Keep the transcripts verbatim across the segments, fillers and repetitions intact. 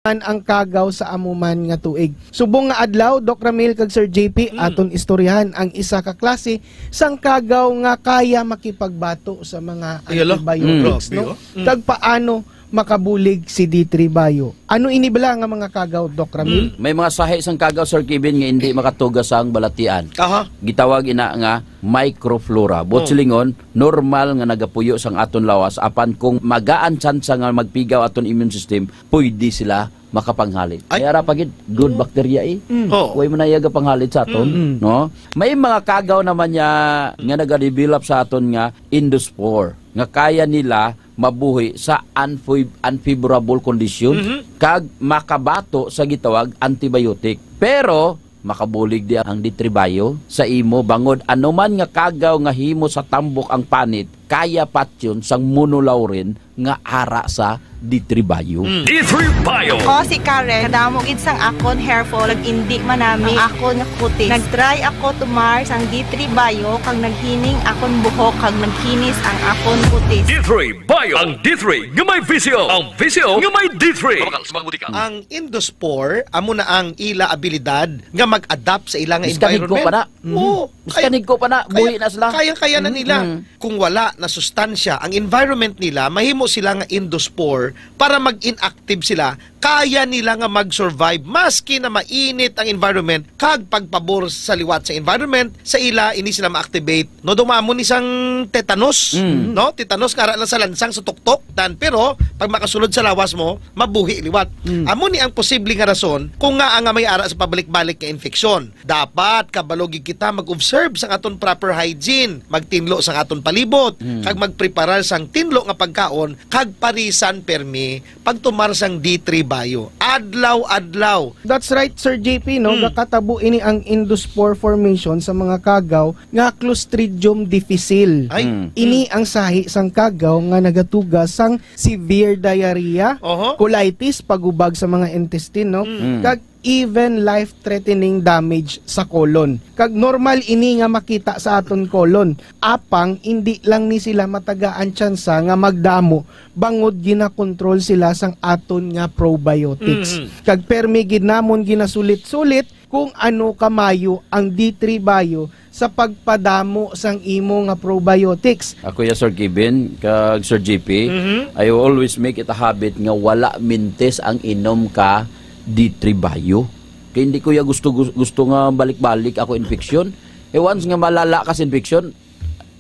man ang kagaw sa amo man nga tuig. Subong nga adlaw, Doc Ramil kag Sir J P, Mm. aton istoryahan ang isa ka klase sang kagaw nga kaya makipagbato sa mga Ay, ala. antibiotics, Grabe, no? oh. Mm. Kag paano makabulig si D three Bio? Ano ini bala nga mga kagaw, Doc Ramil? Mm. May mga sahi sang kagaw, Sir Kevin, nga hindi makatuga sang balatian. Aha. Gitawag ina nga microflora. Buot Oh. silingon, normal nga nagapuyo sang aton lawas, apan kung magaan tsansa nga magpigaw aton immune system, pwede sila makapanghalit. Ay. May ara pa gid, good Mm. bacteria eh. Mm. Oh. Way man na iya gapanghalit sa aton, Mm. no? May mga kagaw naman niya nga nagadevelop sa aton nga endospore, nga kaya nila mabuhi sa unfav-, unfavorable condition Mhm. kag makabato sa gitawag antibiotic. Pero makabulig di ang D three Bio sa imo, bangod anuman nga kagaw nga himo sa tambok ang panit, kaya patyon sang monolaurin nga ara sa D three Bio. Mm. D three Bio. Ako si Karen. Kadamo gid sang akon hair fall, nag-indi man nami ang akon nga kutis. Nag-try ako tumar sang D three Bio, kag naghining akon buhok, kag nagkinis ang akon kutis. D three Bio. Ang D three nga may visyo. Ang visyo nga may D three. Mabakal sa mga butika. Ang endospore, amo na ang ila abilidad nga mag-adapt sa ila nga Miskanhig ko environment. pa na. Mhm. Oo. Miskanhig ko pa na, Kaya, buhi na sila. kayang-kaya na Mhm, nila. mhm. Kung wala na sustansya ang environment nila, mahimo sila nga endospore para mag-inactive sila. Kaya nila nga mag-survive maski na mainit ang environment kag pagpabor sa liwat sa environment, sa ila ini sila ma-activate. No, dumamo ni sang tetanus, Mm. no? Tetanus nga ara lang sa lansang sa tuktok, tan, pero pag makasulod sa lawas mo, mabuhi liwat. Mm. Amo ni ang posible nga rason kung ngaa nga may ara sa pabalik-balik nga infeksyon. Dapat kabalo gid kita mag-observe sang aton proper hygiene, magtinlo sang aton palibot, Mm. kag magpreparar sang tinlo nga pagkaon, kag parisan permi pagtumar sang D three Bio adlaw-adlaw. That's right, Sir J P, no? Mm. Gakatabo ini ang endospore formation sa mga kagaw nga Clostridium difficile. Ay. Mm. Ini ang sahi sang kagaw nga nagatuga sang severe diarrhea, Oho. colitis, pagubag sa mga intestine, no? Mm. Mm. Kag even life-threatening damage sa colon. Kag normal ini nga makita sa aton colon. Apang, indi lang ni sila matagaan tsansa nga magdamo bangod ginakontrol sila sang aton nga probiotics. Mhm. Kag permi gid namon ginasulit-sulit kung ano kamayo ang D three Bio sa pagpadamo sang imo nga probiotics. Ako ya, Sir Kevin, kag Sir J P, Mhm. I always make it a habit nga wala mintis ang inom ka D three Bio. Kay hindi ko ya gusto, gus-, gusto nga balik-balik ako infeksyon. Eh, once nga malala ka sa infeksyon,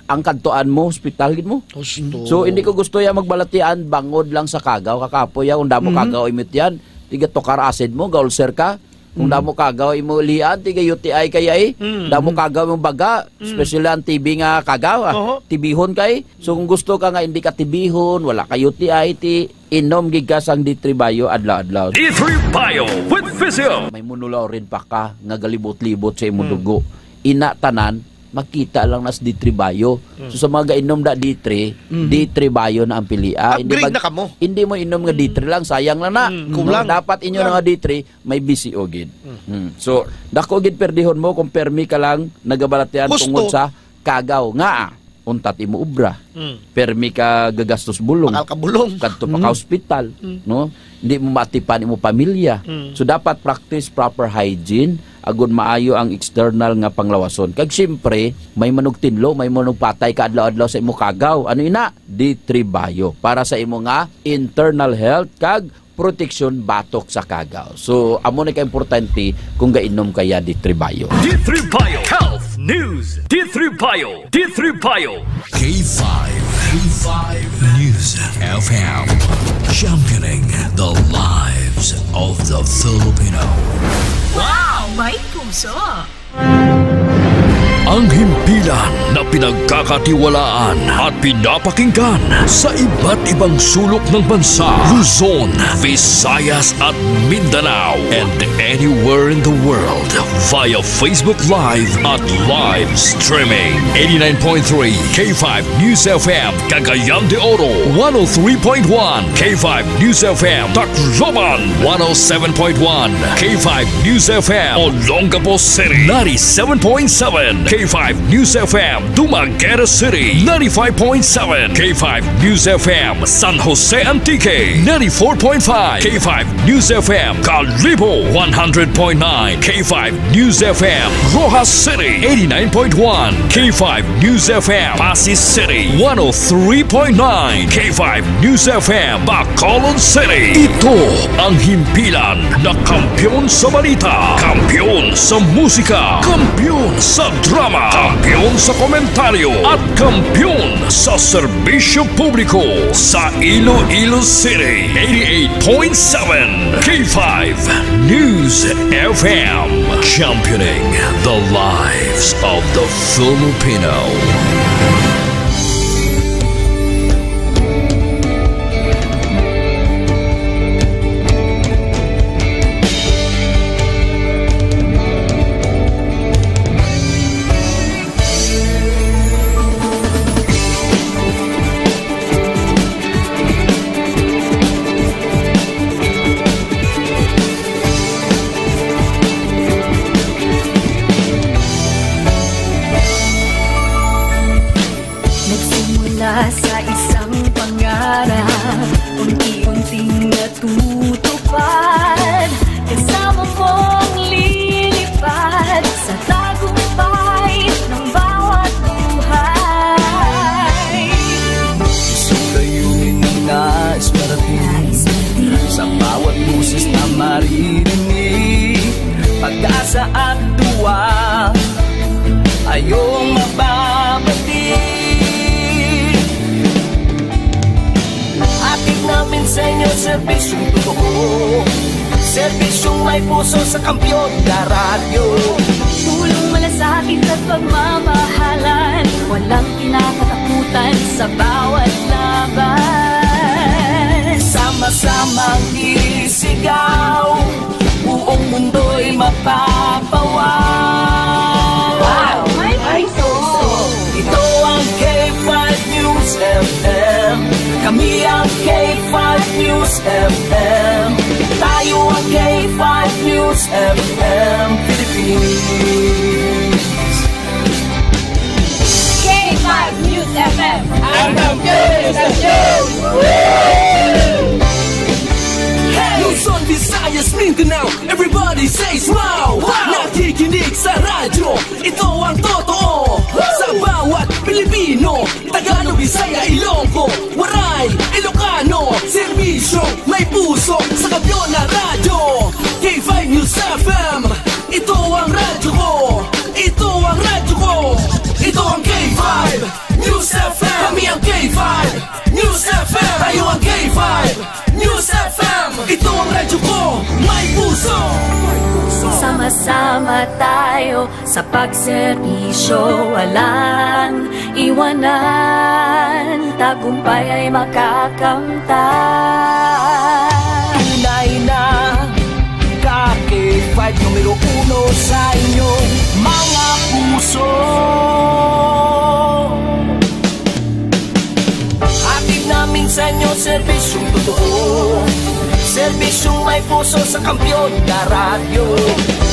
ang kadtuan mo, hospital gid mo. Husto. So, hindi ko gusto ya magbalatian bangod lang sa kagaw. Kakapoy ya, kung damo Mhm. kagaw imit yan, tiga tukar acid mo, ga-ulcer ka. Kung Mhm. damo kagaw imo lian, tiga U T I kaya eh. Mhm. Damo kagaw imong baga, Mhm. especially ang T B nga kagaw, ah. Oho. Tibihon kay. So, kung gusto ka nga hindi ka tibihon, wala ka U T I, ti inom gid ka sang D three Bio adlaw-adlaw. D three Bio with Physio. May monolaurin pa ka nga galibot-libot sa imong Mhm. dugo. Ina tanan, makita lang nas D three Bio. Mm. So, sa mga gainom na D three, Mhm. D three Bio na ang pilia. Hindi Upgrade mag-, na kamo. hindi mo inom nga Mm. D three lang, sayang lang na. Mm. No? Kulang. Dapat inyo Kulang. na nga D three, may B C O gid. Mm. Mm. So, dako gid perdihon mo kung permi ka lang nagabalatian Husto. tungod sa kagaw. Nga, ah, untat imo obra. Mm. Permi ka gagastos bulong. Bakal ka bulong. Kadto pa ka Mm. hospital, Mm. no? Hindi mo maatipan imo pamilya. Mm. So, dapat practice proper hygiene, agud maayo ang external nga panglawason. Kag siyempre, may manugtinlo, may manugpatay ka adlaw-adlaw sa imo kagaw. Ano ina? D three Bio. Para sa imo nga internal health kag proteksyon batok sa kagaw. So, amo ni ka importante kung gainom ka ya D three Bio. D three Bio Health News. D three Bio. D three Bio. K five. K five News F M. Championing the lives of the Filipino. Wow! May puso! Ang himpilan na pinagkakatiwalaan at pinapakinggan sa iba't ibang sulok ng bansa, Luzon, Visayas at Mindanao, and anywhere in the world via Facebook Live at live streaming. Eighty-nine point three K five News F M, Cagayan de Oro, one oh three point one K five News F M, Tacloban, one oh seven point one K five News F M, Olongapo City, ninety-seven point seven K five News F M, Dumaguete City, ninety-five point seven. K five News F M, San Jose Antique, ninety-four point five. K five News F M, Kalibo, one hundred point nine. K five News F M, Roxas City, eighty-nine point one. K five News F M, Passi City, one oh three point nine. K five News F M, Bacolod City. Ito ang himpilan na kampiyon sa balita, kampiyon sa musika, kampiyon sa drama, kampiyon sa komentaryo, at kampiyon sa serbisyo publiko sa Iloilo City. Eighty-eight point seven K five News F M, championing the lives of the Filipino. Nagsimula sa isang pangarap, unti-unting natutupad. Kasama mong lilipad sa tagumpay ng bawat buhay. Isang layunin na nais marating, sa bawat boses na maririnig. Pag-asa at duwa, ayong mababati. Hatid namin sa inyo serbisyong totoo, serbisyong may puso sa Kampiyon na Radyo. Tulong, malasakit at pagmamahalan, walang kinakatakutan sa bawat laban. Sama-samang isigaw, buong mundo'y mapapawaw. Wow! May puso! Ito ang K five News F M. Kami ang K five News F M. Tayo ang K five News F M Philippines. K five News F M. Ang kampiyon ng istasyon! Luzon, Visayas, Mindanao, everybody says wow! Wow! Nakikinig sa radyo, ito ang totoo. Sa bawat Pilipino, Tagalog, Bisaya, Ilonggo, Waray, Ilocano, serbisyo, may puso, sa kampiyon na radyo. K five News F M, ito ang radyo ko. Ito ang radyo ko. Ito ang K five News F M. Kami ang K five News F M. Tayo ang K five News F M. Ito ang radyo ko. May puso. Sama-sama tayo sa pagserbisyo, walang iwanan. Tagumpay ay makakamtan. Tunay na ka K five numero uno sa inyong mga puso. Hatid namin sa inyo serbisyong totoo, serbisyong may puso sa kampiyon na radyo.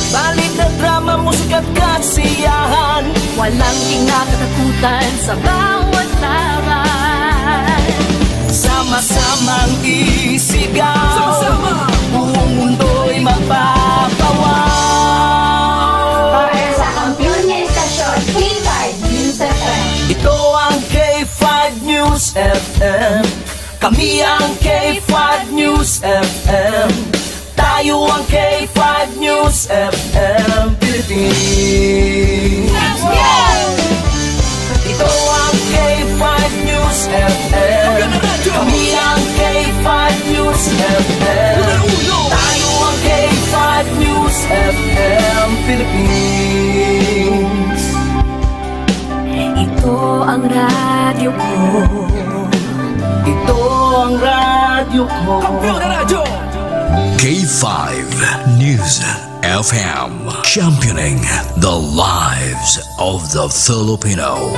Balita, drama, musika at kasiyahan, walang kinakatakutan sa bawat laban. Sama-samang isigaw, sama-sama, buong mundo'y mapapawaw. Para sa kampiyon nga istasyon, K five News F M. Ito ang K five News F M. Kami ang K five News F M. Tayo ang K five News F M Philippines. Let's go! Ito ang K five News F M. Kami ang K five News F M. Tayo ang K five News F M Philippines. Ito ang radyo ko. Ito ang radyo ko. Kampiyon na radyo! K five News F M, championing the lives of the Filipino.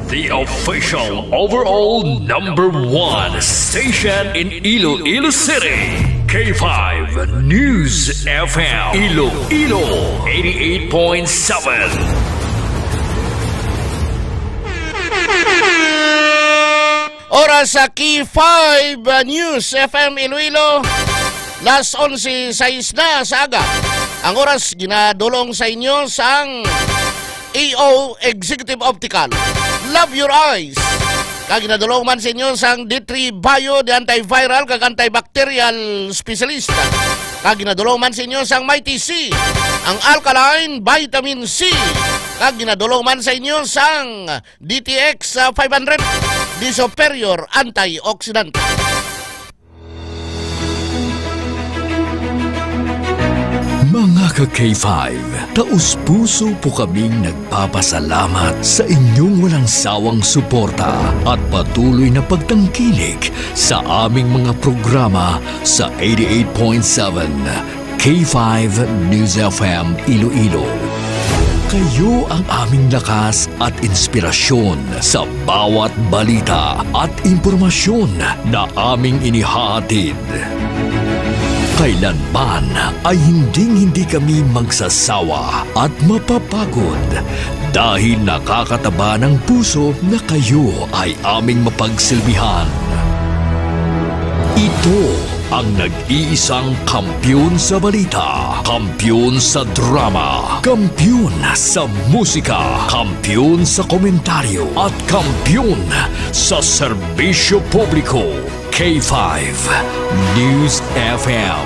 The official overall number one station in Iloilo City, K K five News F M Iloilo eighty-eight point seven. Oras sa K five News F M Iloilo, las onse sais na sa aga. Ang oras ginadulong sa inyo sang A O Executive Optical. Love your eyes. Kag ginadulong man sa inyo sang D three Bio, the antiviral kag antibacterial specialist. Kag ginadulong man sa inyo sang Mighty C, ang alkaline vitamin C. Kag ginadulong man sa inyo sang D T X, ah, five hundred, the superior antioxidant. Mga ka K five, taos-puso po kaming nagpapasalamat sa inyong walang sawang suporta at patuloy na pagtangkilik sa aming mga programa sa eighty-eight point seven K five News F M Iloilo. Kayo ang aming lakas at inspirasyon sa bawat balita at impormasyon na aming inihahatid. Kailanman ay hinding-hindi kami magsasawa at mapapagod dahil nakakataba ng puso na kayo ay aming mapagsilbihan. Ito ang nag-iisang kampiyon sa balita, kampiyon sa drama, kampiyon sa musika, kampiyon sa komentaryo, at kampiyon sa serbisyo publiko. K five News F M,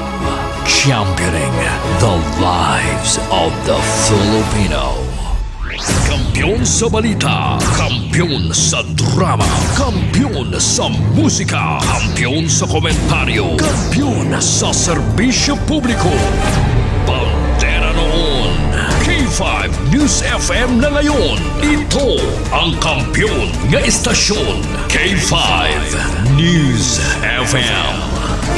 championing the lives of the Filipino. Kampiyon sa balita, kampiyon sa drama, kampiyon sa musika, kampiyon sa komentaryo, kampiyon sa serbisyo publiko. Bandera noon, K five News F M na ngayon. Ito ang kampiyon nga estasyon, K five News F M.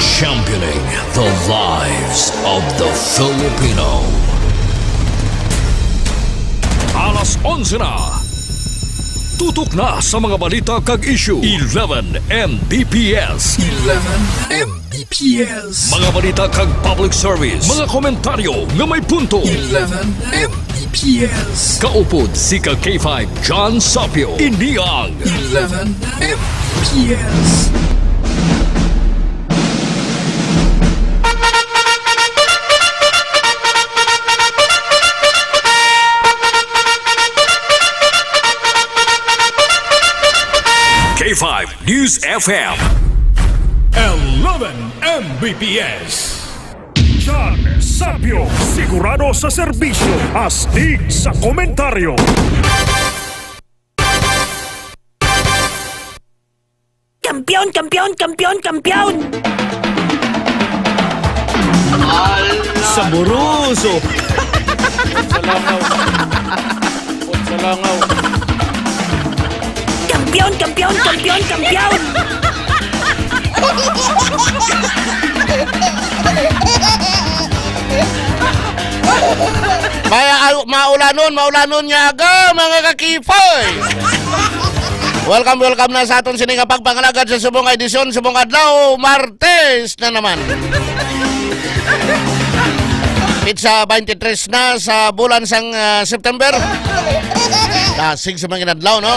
Championing the lives of the Filipino. Alas onse na. Tutok na sa mga balita kag issue. Eleven M B P S. Eleven M B P S. Mga balita kag public service. Mga komentaryo nga may punto. Eleven M B P S. Kaupod si ka K five John Sapio. Ini ang Eleven M B P S. K five News F M. Eleven M B P S. John Sapio, sigurado sa serbisyo, astig sa komentaryo. Kampiyon, kampiyon, kampiyon, kampiyon! Ala! Saboroso! Salangaw. Salangaw. Kampiyon, kampiyon, kampiyon, kampiyon! Maya, aw, maulanon, maulanon nga aga, mga kakipay. Welcome, welcome na sa aton sini nga pagpangalagad sa subong nga edisyon, subong adlaw, Martes na naman. Pitsa twenty-three na sa bulan sang, ah, September. Dasig sa mga inadlaw, no?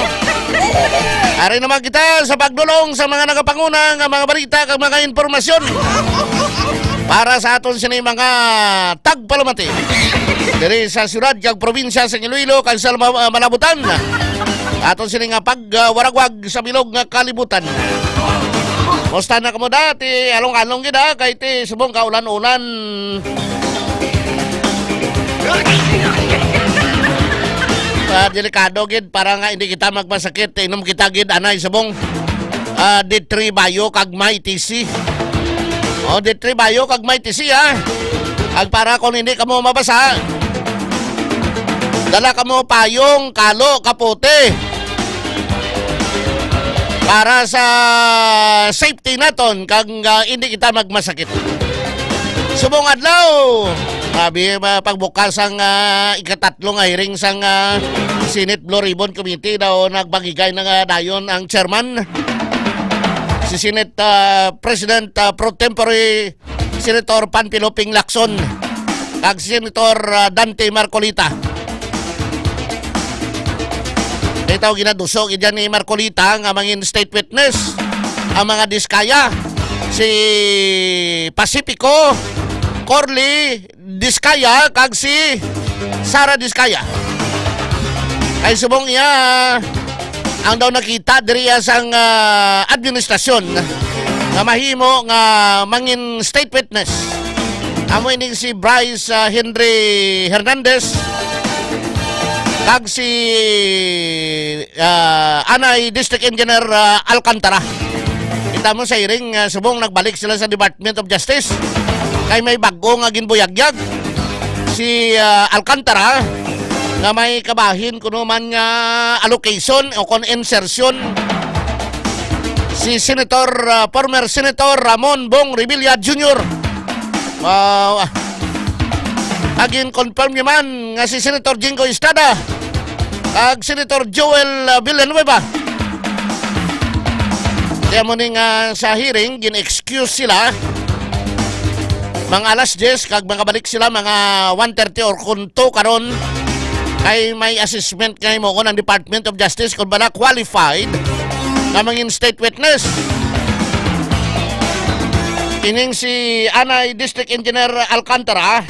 Ari naman kita sa pagdulong sa mga nagapanguna nga mga balita kag mga impormasyon para sa aton sini mga tagpalamati diri sa siyudad kag probinsya sa Iloilo kag sa lama-, ah, malabutan. Aton sini nga pag, ah, waragwag sa bilog nga kalibutan. Musta na kamo dati? Along-along gid, ah, kay ti subong ka ulan-ulan. Ah, delikado gid para nga hindi kita magmasakit. Inom kita gid anay subong, ah, D three Bio kag Mighty C. Oh, D three Bio kag Mighty C, ha. Ag para kung hindi kamo mabasa, dala kamo payong, kalo, kapote. Para sa safety naton, kag, ah, hindi kita magmasakit. Subong adlaw, abi, ma-, pagbukas ang, ah, ikatatlo nga hearing sang, ah, Senate Blue Ribbon Committee daw nagpangigay na nga dayon ang chairman, si Senate, ah, President, ah, pro tempore Senator Panfilo Ping Lacson, kag Senator, ah, Dante Marcoleta. Ito ginaduso gid yan ni Marcoleta nga mangin state witness ang mga Diskaya, si Pacifico, Corley Diskaya, kag si Sara Diskaya. Ay subong iya ang daw nakita diri sang, ah, administrasyon nga mahimo nga mangin state witness. Amo ining si Bryce, ah, Henry Hernandez kag si, ah, anay District Engineer, ah, Alcantara. Kita mo sa hearing, ah, subong nagbalik sila sa Department of Justice kay may bag-o nga ginbuyagyag si, ah, Alcantara nga may kabahin kuno man nga allocation o kon insertion si Senator, ah, former Senator Ramon Bong Revilla Junior. Wow. Agin confirm niya man nga si Senator Jinggoy Estrada kag Senator Joel, ah, Villanueva. Kaya mo ni nga sa hearing, gin-excuse sila mga alas diyes kag makabalik sila mga one thirty or kung two karon kay may assessment nga himuon ang Department of Justice kung bala qualified nga mangin state witness. Ining si Anay District Engineer Alcantara,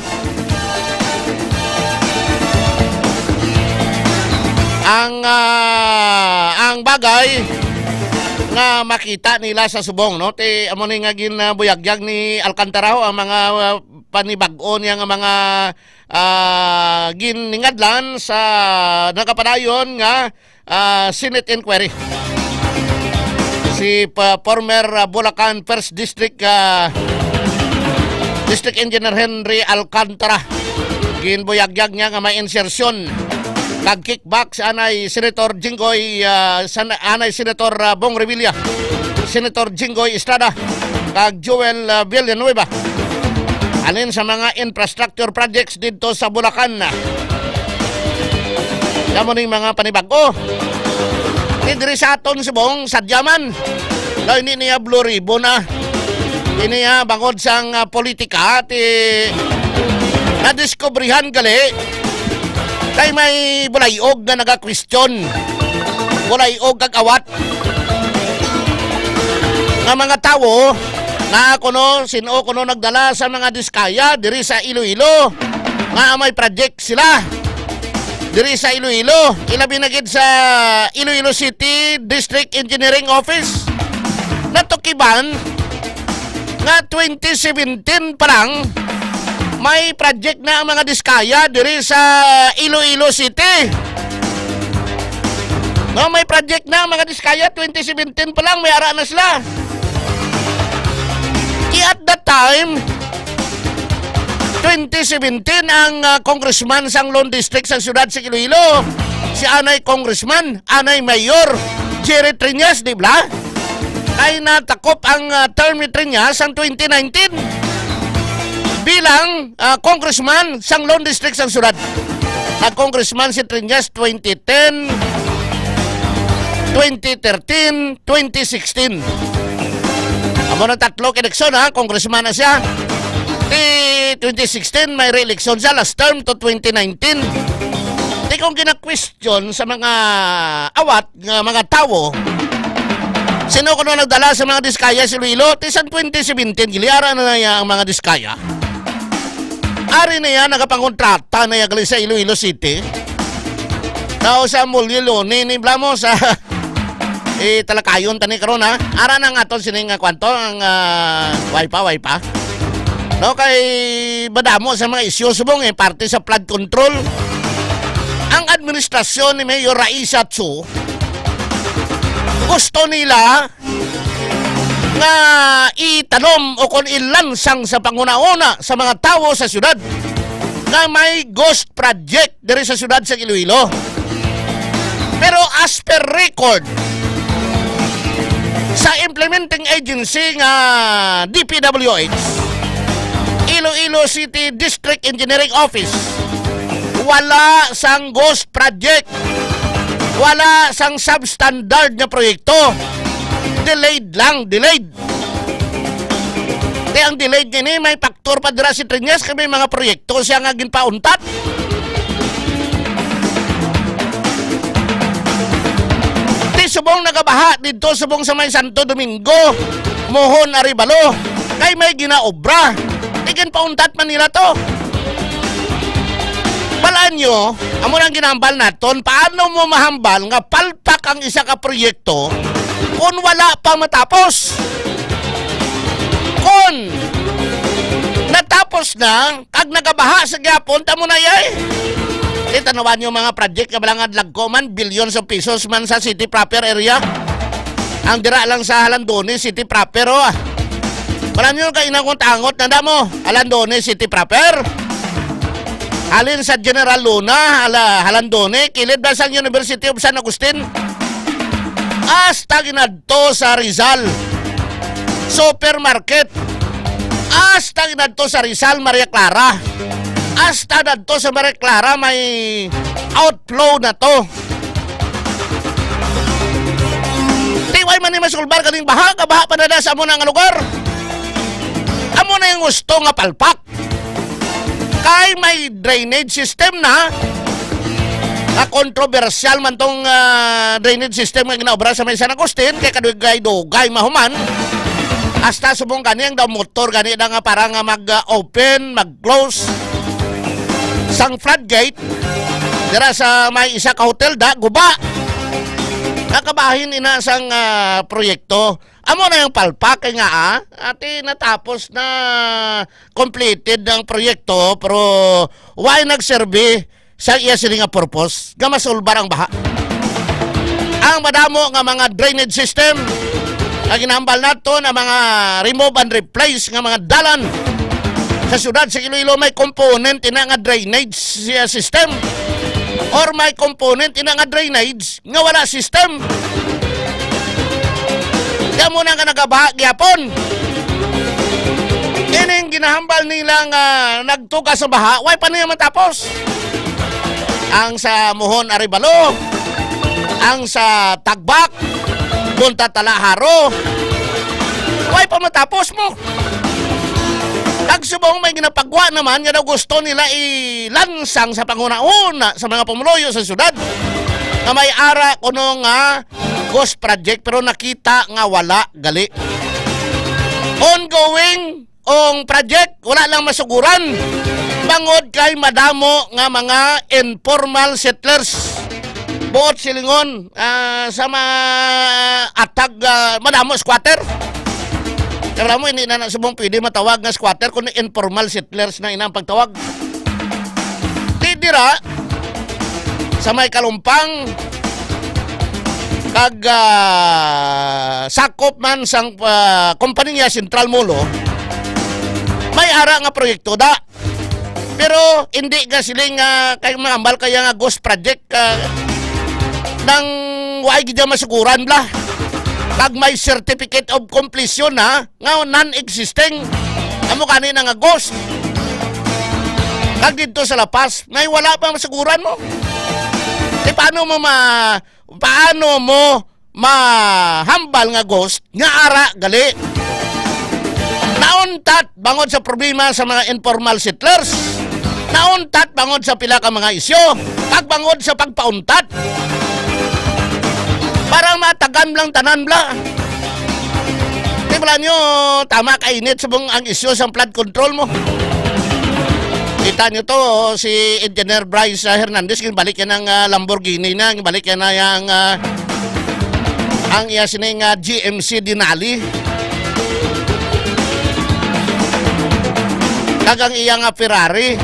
ang, ah, ang bagay nga makita nila sa subong, no? Ti amo ni nga ginabuyagyag ni Alcantara ho ang mga, ah, panibag-o niya nga mga, ah, giningadlan sa nakapadayon nga, ah, Senate inquiry. Si pa-, former, ah, Bulacan First District, ah, District Engineer Henry Alcantara, ginbuyagyag niya nga may insertion kag kickback sa anay Senator Jinggoy, ah, sa anay Senator, ah, Bong Revilla, Senator Jinggoy Estrada, kag Joel, ah, Villanueva. Alin sa mga infrastructure projects didto sa Bulacan. Kamo ning mga panibag-o. Ni diri sa aton subong, sadya man. Daw ini niya Blue Ribbon na. Ini, ah, bangod sang, ah, politika, ti nadiskubrihan gali. Kay may bulayog nga naga-question. Bulayog kag awat nga mga tawo nga kuno, sin-o kuno nagdala sa mga Diskaya diri sa Iloilo nga may project sila diri sa Iloilo, ilabi na gid sa Iloilo City District Engineering Office. Natukiban nga twenty seventeen pa lang, may project na ang mga Diskaya diri sa Iloilo City. No, may project na ang mga Diskaya, twenty seventeen pa lang, may ara na sila. Ti at that time, twenty seventeen, ang, ah, congressman sang Lone District sang siyudad sa Iloilo, si anay congressman, anay mayor, Jerry Triñas, di ba? Kay natakop ang, ah, term ni Triñas sang twenty nineteen bilang, ah, congressman sang Lone District sang siyudad. Nag-congressman si Triñas twenty ten, twenty thirteen, twenty sixteen. Amo na tatlo ka eleksyon, ha, congressman na siya. Ti twenty sixteen, may re-eleksyon siya, last term to twenty nineteen. Ti kung gina-question sa mga awat nga mga tawo, sin-o kuno nagdala sa mga Diskaya sa Iloilo? Ti sang twenty seventeen, giliara na niya ang mga Diskaya. Ari na yan, nagapangontrata na yan gali sa Iloilo City. Tao sa Mulyo Loni, ni Blamo sa, eh, talakayon tani karon, ha? Ara na nga to, sini nga kwanto, ang, ah, way pa, way pa. No, kay madamo sa mga isyu subong, eh, parte sa flood control. Ang administrasyon ni Mayor Raisa Chu, gusto nila nga itanom o kon ilansang sa panghunahuna sa mga tawo sa siyudad nga may ghost project diri sa siyudad sa Iloilo. Pero as per record sa implementing agency nga D P W H, Iloilo City District Engineering Office, wala sang ghost project. Wala sang substandard nga proyekto. Delayed lang, delayed. Kaya delayed nga ini, may factor pa dira si Triñas kay may mga proyekto siya nga ginpauntat. Ti subong nagabaha didto subong sa may Santo Domingo, Mohon, Arevalo, kay may ginaobra. Ti ginpauntat man nila to. Balaan nyo, amo nang ginahambal naton, paano mo mahambal nga palpak ang isa ka proyekto kung wala pa matapos? Kung natapos na, kag nagabaha sa gyapon, tamo na yay. Itanawan yung mga project nga balangad lagko man, billions of pesos man sa city proper area. Ang dira lang sa Halandone, city proper, oh. Wala nyo kainang kung tangot na damo, Halandone, city proper. Halin sa General Luna, hala, Halandone, kilid ba sang University of San Agustin? Hasta ginadto sa Rizal. Supermarket. Hasta ginadto sa Rizal, Maria Clara. Hasta dadto sa Maria Clara, may outflow na to. Ti way man ni masulbar kaning baha, kabaha pa na sa amo na nga lugar. Amo na yung gusto nga palpak. Kay may drainage system na. Nga kontrobersyal man tong, ah, drainage system nga ginaobra sa may San Agustin, kay kadugay-dugay mahuman. Hasta subong gani ang daw motor gani na nga para nga mag, ah, open, mag-close sang floodgate dira sa may isa ka hotel da, guba. Nakabahin ina sang, ah, proyekto. Amo na yung palpak kay nga, ah, ati natapos na, completed ang proyekto, pero why nagserbi sa iya sini nga purpose nga masulbar ang baha? Ang madamo nga mga drainage system nga ginahambal naton, ang mga remove and replace nga mga dalan sa syudad sa Iloilo, may component ina nga drainage siya system or may component ina nga drainage nga wala system. Kaya mo na nga nagabaha gyapon. Ining ginahambal nila nga nagtuga sa baha, way pa niya matapos. Ang sa Mohon Arevalo, ang sa Tagbak, Punta Talaharo, way pa matapos mo. Kag subong may ginapagwa naman nga daw gusto nila ilansang sa panghunahuna sa mga pumuluyo sa syudad nga may ara kuno nga ghost project, pero nakita nga wala gali. Ongoing ang project, wala lang masuguran. Bangod kay madamo nga mga informal settlers. Buot silingon, ah, sa ma-, atag, ah, madamo squatter. Kaya mo, hindi na, na subong pwede matawag nga squatter kung informal settlers na inang pagtawag. Di dira, sa may Kalumpang, kag, ah, sakop man sang, ah, kompanya Central Molo, may ara nga proyekto da. Pero hindi ka siling, ah, kay mahambal kaya nga ghost project, ah, nang way gid masuguran bla. Kag may certificate of completion na nga non-existing. Amo gani na nga ghost. Kag didto sa La Paz, may wala pa masuguran mo. Di paano mo ma-, paano mo mahambal nga ghost nga ara gali? Nauntat bangod sa problema sa mga informal settlers. Nauntat bangod sa pila ka mga isyu. Kag bangod sa pagpauntat. Para matagan lang tanan bla. Di bala nyo, tama ka init subong ang isyu sa flood control mo. Kita nyo to, si Engineer Bryce, ah, Hernandez, ginbalik yan ang, ah, Lamborghini na, ginbalik yan na yung, ah, ang iya sining, ah, G M C Denali. Kag ang iya nga Ferrari,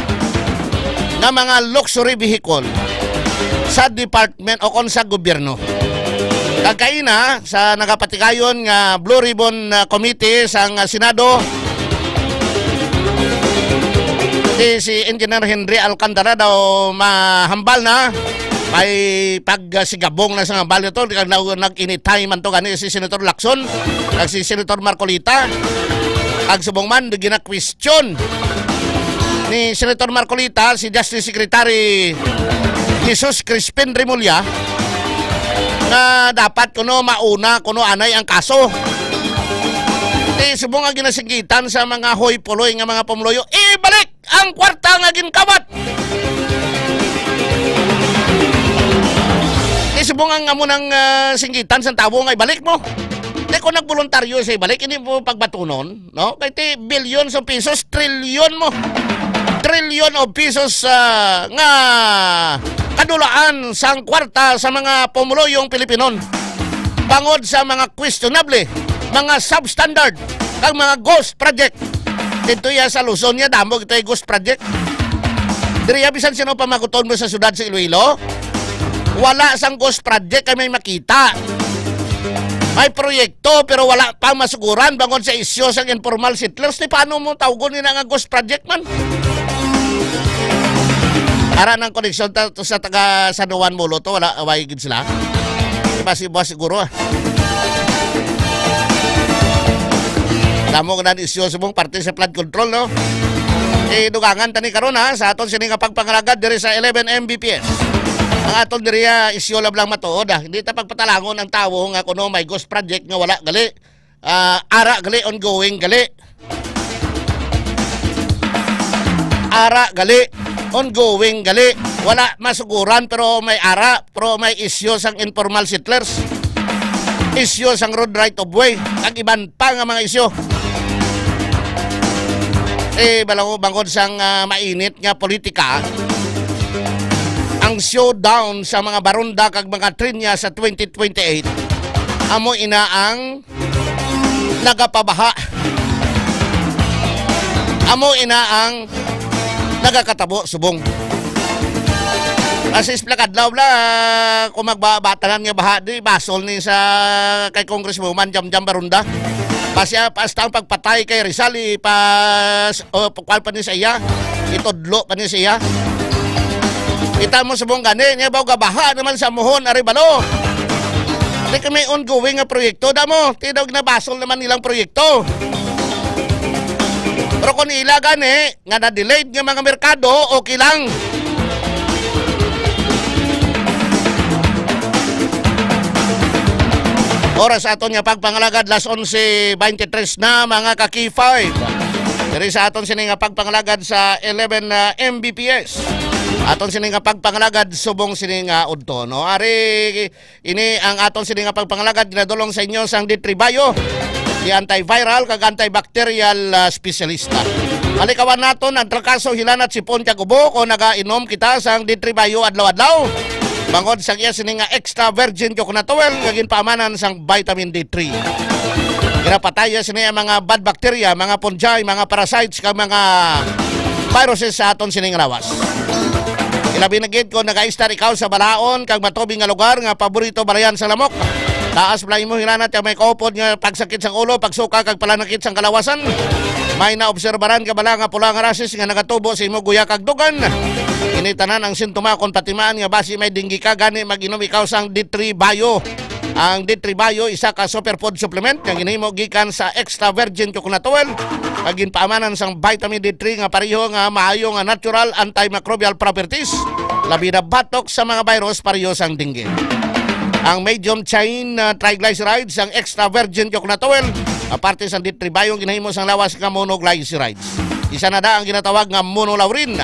nga mga luxury vehicle sa department o kon sa gobyerno. Kag kaina, sa nagapatigayon nga Blue Ribbon, ah, Committee sang, ah, Senado, si, si Engineer Henry Alcantara daw mahambal na may pagsigabong na sa hambal nito. Nag-, nag-initay man to gani si Senator Lacson kag si Senator Marcoleta. Ang subong man, ginakwestiyon ni Senator Marcoleta si Justice Secretary Jesus Crispin Remulla nga dapat kuno mauna kuno anay ang kaso. Ti subong nga ginasinggitan sa mga hoy-puloy nga mga pumuluyo, ibalik ang kwarta nga ginkawat. Ti subong nga amo nang, ah, singgitan sa tawo nga ibalik mo. Ti kung nagboluntaryo siya ibalik, hindi mo pagbatunon, no? Kay ti billions of pesos, trilyon mo. Trilyon of pesos, ah, nga kadulaan sang kwarta sa mga pumuluyong Pilipinon bangod sa mga questionable, mga substandard, kag mga ghost project. Dito ya sa Luzon niya, damo ito yung ghost project. Diri ya, bisan sino pa maguton mo sa syudad sa Iloilo, wala sang ghost project kay may makita. May proyekto pero wala pa masuguran bangod sa isyu sang informal settlers. Ti paano mo tawgon ni na nga ghost project man? Ara ng koneksyon ta-, to sa taga San Juan Molo to, wala, away gid sila. Di ba si Boss siguro, ah? Damo nga na isyu sa mong parte sa flood control, no? Eh, dugangan tani karon, ha, sa aton sini nga pagpangalagad diri sa eleven M B P S. Ang aton diri, ah, isyu lang lang matuod, ah. Hindi ta pagpatalangon ang tawo nga kuno may ghost project nga wala gali. Ah, ara gali, ongoing gali. Ara gali, ongoing gali. Wala masuguran pero may ara, pero may isyu sang informal settlers. Isyu sang road right of way, ang iban pa nga mga isyu. Eh, balaw-, bangod sang, ah, mainit nga politika, ang showdown sa mga barunda kag mga trinya sa twenty twenty-eight, amo ina ang nagapabaha. Amo ina ang nagakatabo subong. Kasi isplakadlaw bla, kung magbabatanan nga baha, di basol ni sa kay Congresswoman Jam Jam Barunda. Basta, basta ang pagpatay kay Rizal, ipas-, o, kuwan pa ni sa iya, itudlo pa ni sa iya. Kita mo subong gani, niya ba gabaha naman sa muhon, ari balo? Di kami ongoing nga proyekto, damo. Ti daw ginabasol naman nilang proyekto. Pero kung ila gani, nga na-delayed nga mga merkado, okay lang. Oras aton nga pagpangalagad, las onse veintitrés na, mga ka-K five. Diri sa aton sini nga pagpangalagad sa eleven, ah, M B P S. Aton sini nga pagpangalagad subong sini nga udto, no? Ari, ini ang aton sini nga pagpangalagad ginadulong sa inyo sang D three Bio, di antiviral kag antibacterial, ah, specialista. Malikawan naton ang trangkaso, hilanat, sipon kag ubo kung nagainom kita sang D three Bio adlaw-adlaw. Bangod sa iya sini nga extra virgin coconut oil nga ginpaamanan sang vitamin D three. Ginapatay sini ang mga bad bacteria, mga fungi, mga parasites kag mga viruses sa aton sining lawas. Ilabi na gid kung nagaistar ikaw sa balaon kag matubig nga lugar nga paborito balayan sa lamok. Taas bala imo hilanat kag may kaupod nga pagsakit sang ulo, pagsuka kag palanakit sang kalawasan. May naobserbaran ka bala nga pula nga rashes nga nagatubo sa imo guya kag dugan. Ini tanan ang sintoma kon patimaan nga basi may dengue ka, gani mag-inom ikaw sang D three Bio. Ang D three Bio, isa ka superfood supplement nga ginhimo gikan sa extra virgin coconut oil, kag ginpaamanan sang vitamin D three nga pareho nga maayo nga natural antimicrobial properties, labi na batok sa mga virus pareho sang dengue. Ang medium chain, ah, triglycerides, ang extra virgin coconut oil, aparte sang D three Bio, ginahimo sang lawas nga monoglycerides. Isa na da ang ginatawag nga monolaurin.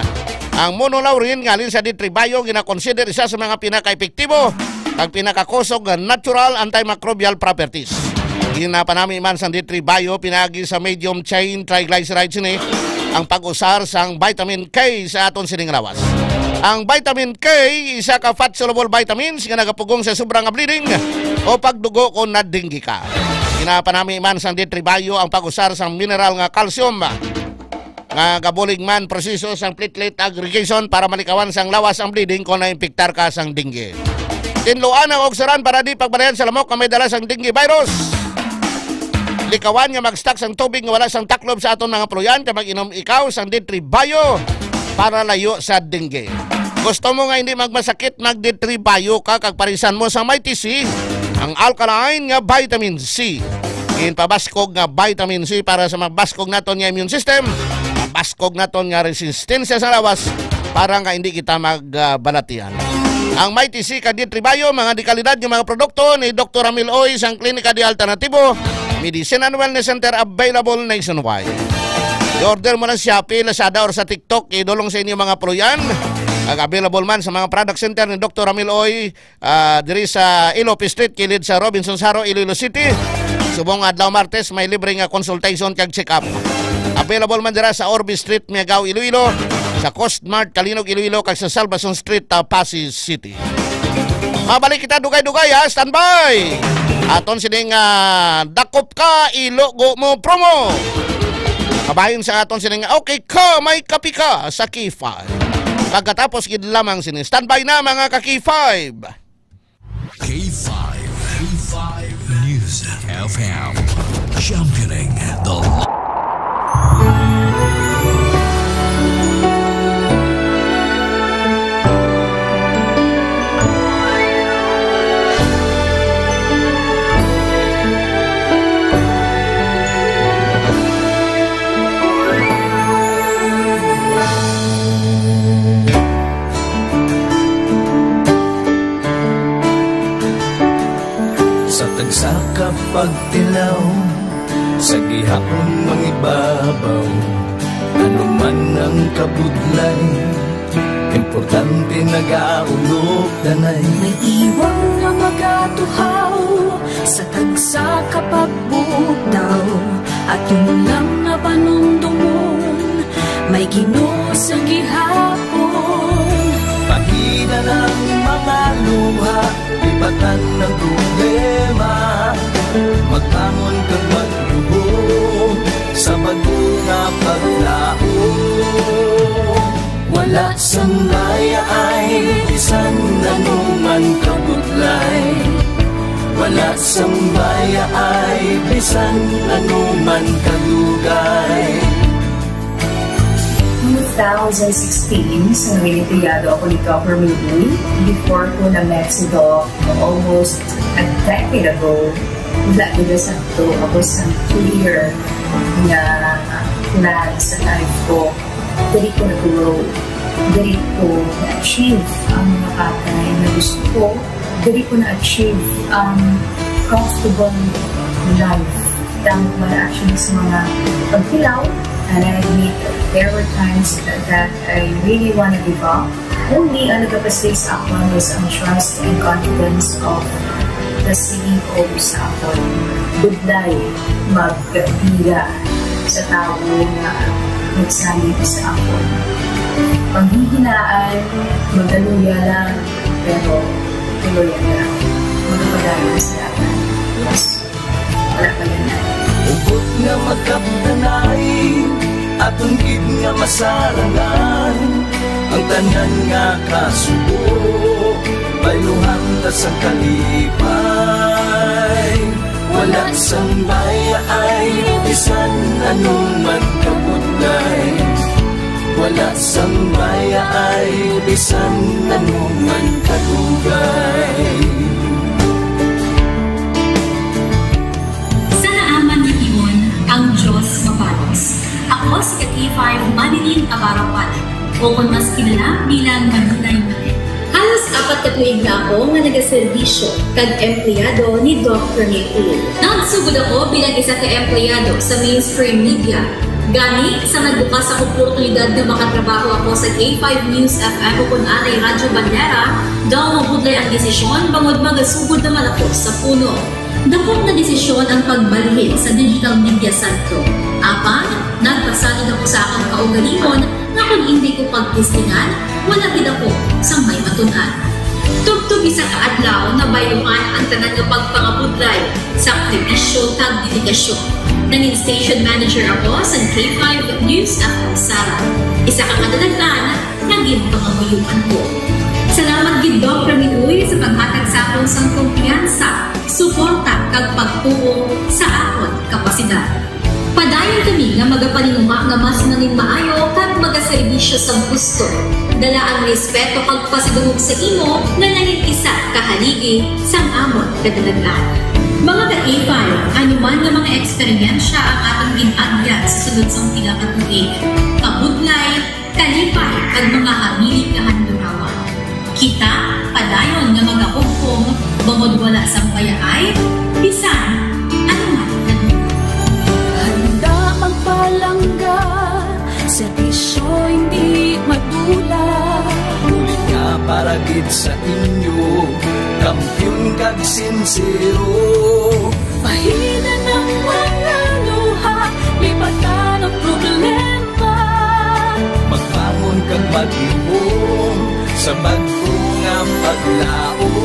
Ang monolaurin nga halin sa D three Bio ginakonsider isa sa mga pinakaepektibo kag pinakakusog nga natural antimicrobial properties. Ginapanami man sang D three Bio pinaagi sa medium chain triglycerides ini ang pag-usar sang vitamin K sa aton sining lawas. Ang vitamin K, isa ka fat-soluble vitamins nga nagapugong sa sobra nga bleeding o pagdugo kon nadinggi ka. Ginapanami man sang D three Bio ang pag-usar sang mineral nga calcium nga gabulig man proseso sang platelet aggregation para malikawan sang lawas ang bleeding kon naimpiktar ka sang dengue. Tinluan ang ugsaran para di pagbalayan sa lamok nga may dala sang dengue virus. Likawan nga mag-stock sang tubig nga wala sang taklob sa aton mga puluyan, kag mag-inom ikaw sang D three Bio para layo sa dengue. Gusto mo nga hindi magmasakit, mag-D three Bio ka kag parisan mo sa Mighty C, ang alkaline nga vitamin C. Ginpabaskog nga vitamin C para sa mabaskog naton nga immune system, mabaskog naton nga resistensya sa lawas, para nga hindi kita magbalatian. Ang Mighty C kag D three Bio, mga dekalidad nga mga produkto ni Doktor Ramil Oy sang Klinika de Alternativo. Medicine and Wellness Center, available nationwide. I-order mo lang sa Shopee, Lazada, or sa TikTok, idulong sa inyo mga puloy-an. Ang available man sa mga product center ni Doktor Ramil Oy, ah, diri sa Ilope Street, kilid sa Robinsons Haro, Iloilo City. Subong adlaw Martes, may libre nga consultation kag check-up. Available man dira sa Orbe Street, Miagao, Iloilo, sa Coast Mart, Calinog, Iloilo, kag sa Salvacion Street, Passi City. Mabalik kita dugay-dugay, ha? Standby! Aton sining, ah, Dakop Ka, Ilogo Mo promo. Kabahin sa aton sining Okay Ka, May Kape Ka sa K five. Pagkatapos gid lamang sini, standby na, mga ka-K five. K five, K five News F M, championing the Sa tagsa ka pagtilaw, sa gihapon mangibabaw, ano man ang kabudlay, importante nagaulog danay. May iwang nga magatuhaw sa tagsa ka pagbutaw, aton lang nga panumdumon, may Ginoo sa gihapon. Pahina lang mga luha, ibatan ang problema, magbangon kag magluho sa bag-o nga paglaom. Wala sang mayaay bisan ano man kabudlay. Wala sang mayaay bisan ano man kadugay. Two thousand sixteen, sa Noyenteyado ako ni Governor Louie, before ko na Mexico, almost a decade ago, wala gid sakto ako sa clear nga plan sa life ko. Diri ko na-grow. Diri ko na-achieve ang mga bagay na gusto ko. Diri ko na-achieve ang comfortable life. Damo man actually sa mga pagtilaw, and I admit there were times that I really wanna give up. Only ang nagapastay sa akon was ang trust and confidence of the C E O sa akon. Budlay magpila sa tawo nga nagsalig sa akon. Panghihinaan, magaluya lang, pero tuloy lang. Magpadayon sa laban. Yes. Wala pa yan. Hugot nga magkapdanay, aton gid nga masarangan ang tanan nga kasubo, bayluhan ta sa kalipay. Wala sang mayaay, bisan ano man kabudlay. Wala sang mayaay, bisan ano man kadugay. Sa naaman nga timon, ang Dios mabalos. Ako si ka-K five Manilyn Abarapan, o kon mas kilala bilang Manilay Manilyn. Halos apat ka tuig na ako nga nagaserbisyo kag empleyado ni Doc Rene Uy. Nagsugod ako bilang isa ka empleyado sa mainstream media. Gani, sa nagbukas ang oportunidad nga makatrabaho ako sa K five News F M o kon anay Radyo Banera, daw mabudlay ang desisyon bangod magasugod naman ako sa puno. Dakop nga desisyon ang pagbalhin sa digital media sentro. Apan, nagpasalig ako sa akon kaugalingon nga kon indi ko pagtestingan, wala gid ako sang may matun-an. Tubtob isa ka adlaw, nabayluhan ang tanan nga pagpangabudlay, sakripisyo, kag dedikasyon. Nangin station manager ako sa K five News F M Sara, isa ka kadalagan nga ginpangamuyoan ko. Salamat gid, Doc Rene Uy, sa paghatag sa akon sang kumpiyansa, suporta, kag pagtuo sa akon kapasidad. Padayon kami nga magapaninguha nga mas nangin maayo kag magaserbisyo sang husto. Dala ang respeto kag pasidungog sa imo nga nangin isa ka haligi sang amon kadalagan. Mga ka-K five, ano man nga mga eksperyensya ang aton gin-agyan sa sulod sang pila ka tuig, kabudlay, kalipay, kag mga hamili nga handurawan. Kita padayon nga magahugpong bangod wala sang bayaay bisan ano man nga Sa inyo, kampiyon kag sinsero. Pahinan ang mga luha, lipatan ang problema. Magbangon kag maglihom sa bag-o nga paglaom.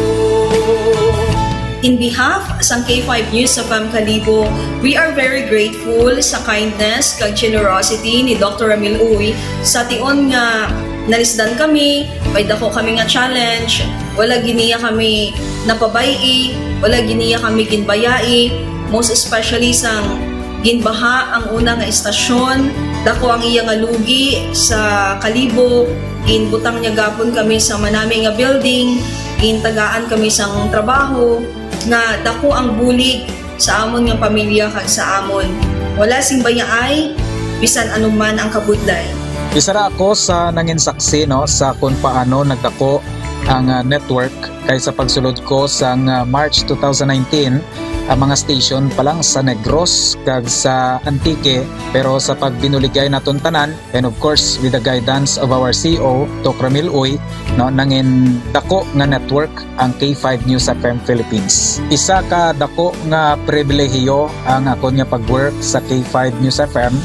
In behalf sang K five News F M Kalibo, we are very grateful sa kindness kag generosity ni Doctor Ramil Uy. Sa tion nga nalisdan kami, may dako kami nga challenge, wala gid niya kami napabay-i, wala gid niya kami ginbayai, most especially sang ginbaha ang una nga estasyon, dako ang iya nga lugi sa Kalibo, ginbutang niya gapon kami sa manami nga building, gintagaan kami sang trabaho, nga dako ang bulig sa amon nga pamilya kag sa amon. Wala sing bayaay, bisan anuman ang kabudlay. Isa ra ako sa nangin saksi, no, sa kung paano nagdako ang, ah, network, kay sa pagsulod ko sang, ah, March two thousand nineteen, ang mga station pa lang sa Negros kag sa Antique, pero sa pagbinuligay naton tanan, and of course, with the guidance of our C E O, Doc Ramil Uy, no, nangin dako nga network ang K five News F M Philippines. Isa ka dako nga pribilehiyo ang akon nga pag-work sa K five News F M,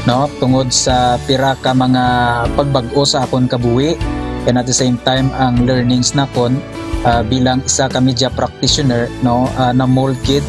no, tungod sa pira ka mga pagbag-o sa akon kabuhi, and at the same time, ang learnings nakon, ah, bilang isa ka media practitioner, no, ah, na-mold gid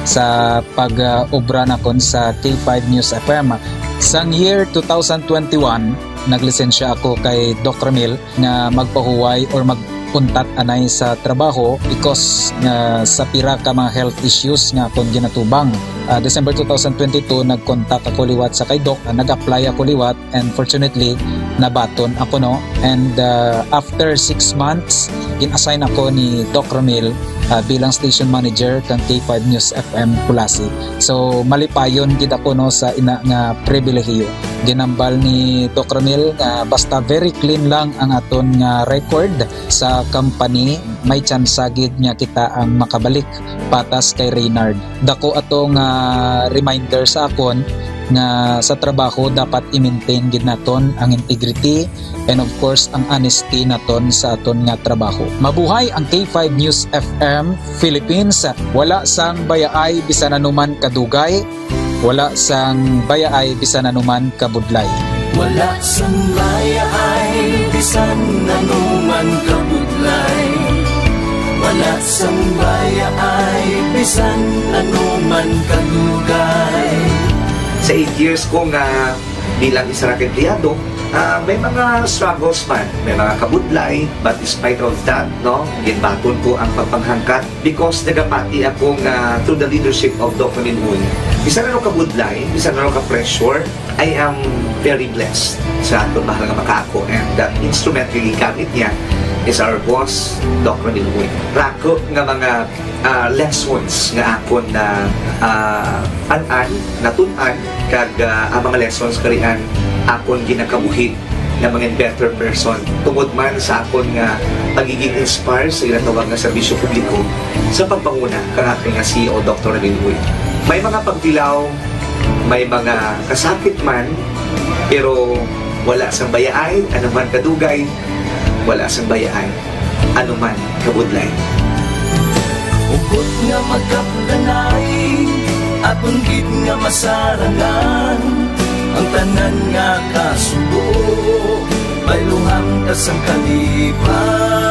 sa pag, ah, obra nakon sa K five News F M. Sang year two thousand twenty-one, naglisensya ako kay Doc Ramil nga magpahuway or mag-untat anay sa trabaho because nga sa pira ka mga health issues nga akon ginatubang. Ah, December two thousand twenty-two, nag-contact ako liwat sa kay Doc, ah, nag-apply ako liwat, and fortunately, nabaton ako, no? And, ah, after six months, gin-assign ako ni Doc Ramil, ah, bilang station manager kang K five News F M Culasi. So, malipayon gid ako, no, sa ina nga pribilehiyo. Ginambal ni Doc Ramil nga basta very clean lang ang aton nga record sa company, may tsansa gid nga kita ang makabalik patas kay Reynard. Dako ato nga reminder sa akon nga sa trabaho dapat i-maintain gid naton ang integrity and of course ang honesty naton sa aton nga trabaho. Mabuhay ang K five News F M Philippines. Wala sang bayaay bisan anuman kadugay, wala sang bayaay bisan anuman kabudlay. Wala sang bayaay bisan anuman kabudlay. Wala sang bayaay bisan anuman kadugay. Sa eight years ko nga bilang isa ra ka empleyado, ah, may mga struggles man, may mga kabudlay, but despite of that, no, ginbaton ko ang pagpanghangkat because nagapati ako nga through the leadership of Doc Ramil Uy, bisan ano kabudlay, bisan ano ka-pressure, I am very blessed sa aton mahal nga makaako, and the instrument nga gigamit niya is our boss, Doc Ramil Uy. Rako nga mga, ah, lessons nga akon na, ah, an-an, natun-an, kag, ah, ang mga lessons karian akon ginakabuhi nga mga better person tungod man sa akon nga pagiging inspire sa ginatawag nga serbisyo publiko sa pagpanguna kang aton nga C E O, Doctor Ramil Uy. May mga pagtilaw, may mga kasakit man, pero wala sang bayaay, ano man kadugay, wala sang bayaay, ano man kabudlay. Hugot nga magkapdanay, aton gid nga masarangan, ang tanan nga kasubo, bayluhan ka sang kalipay.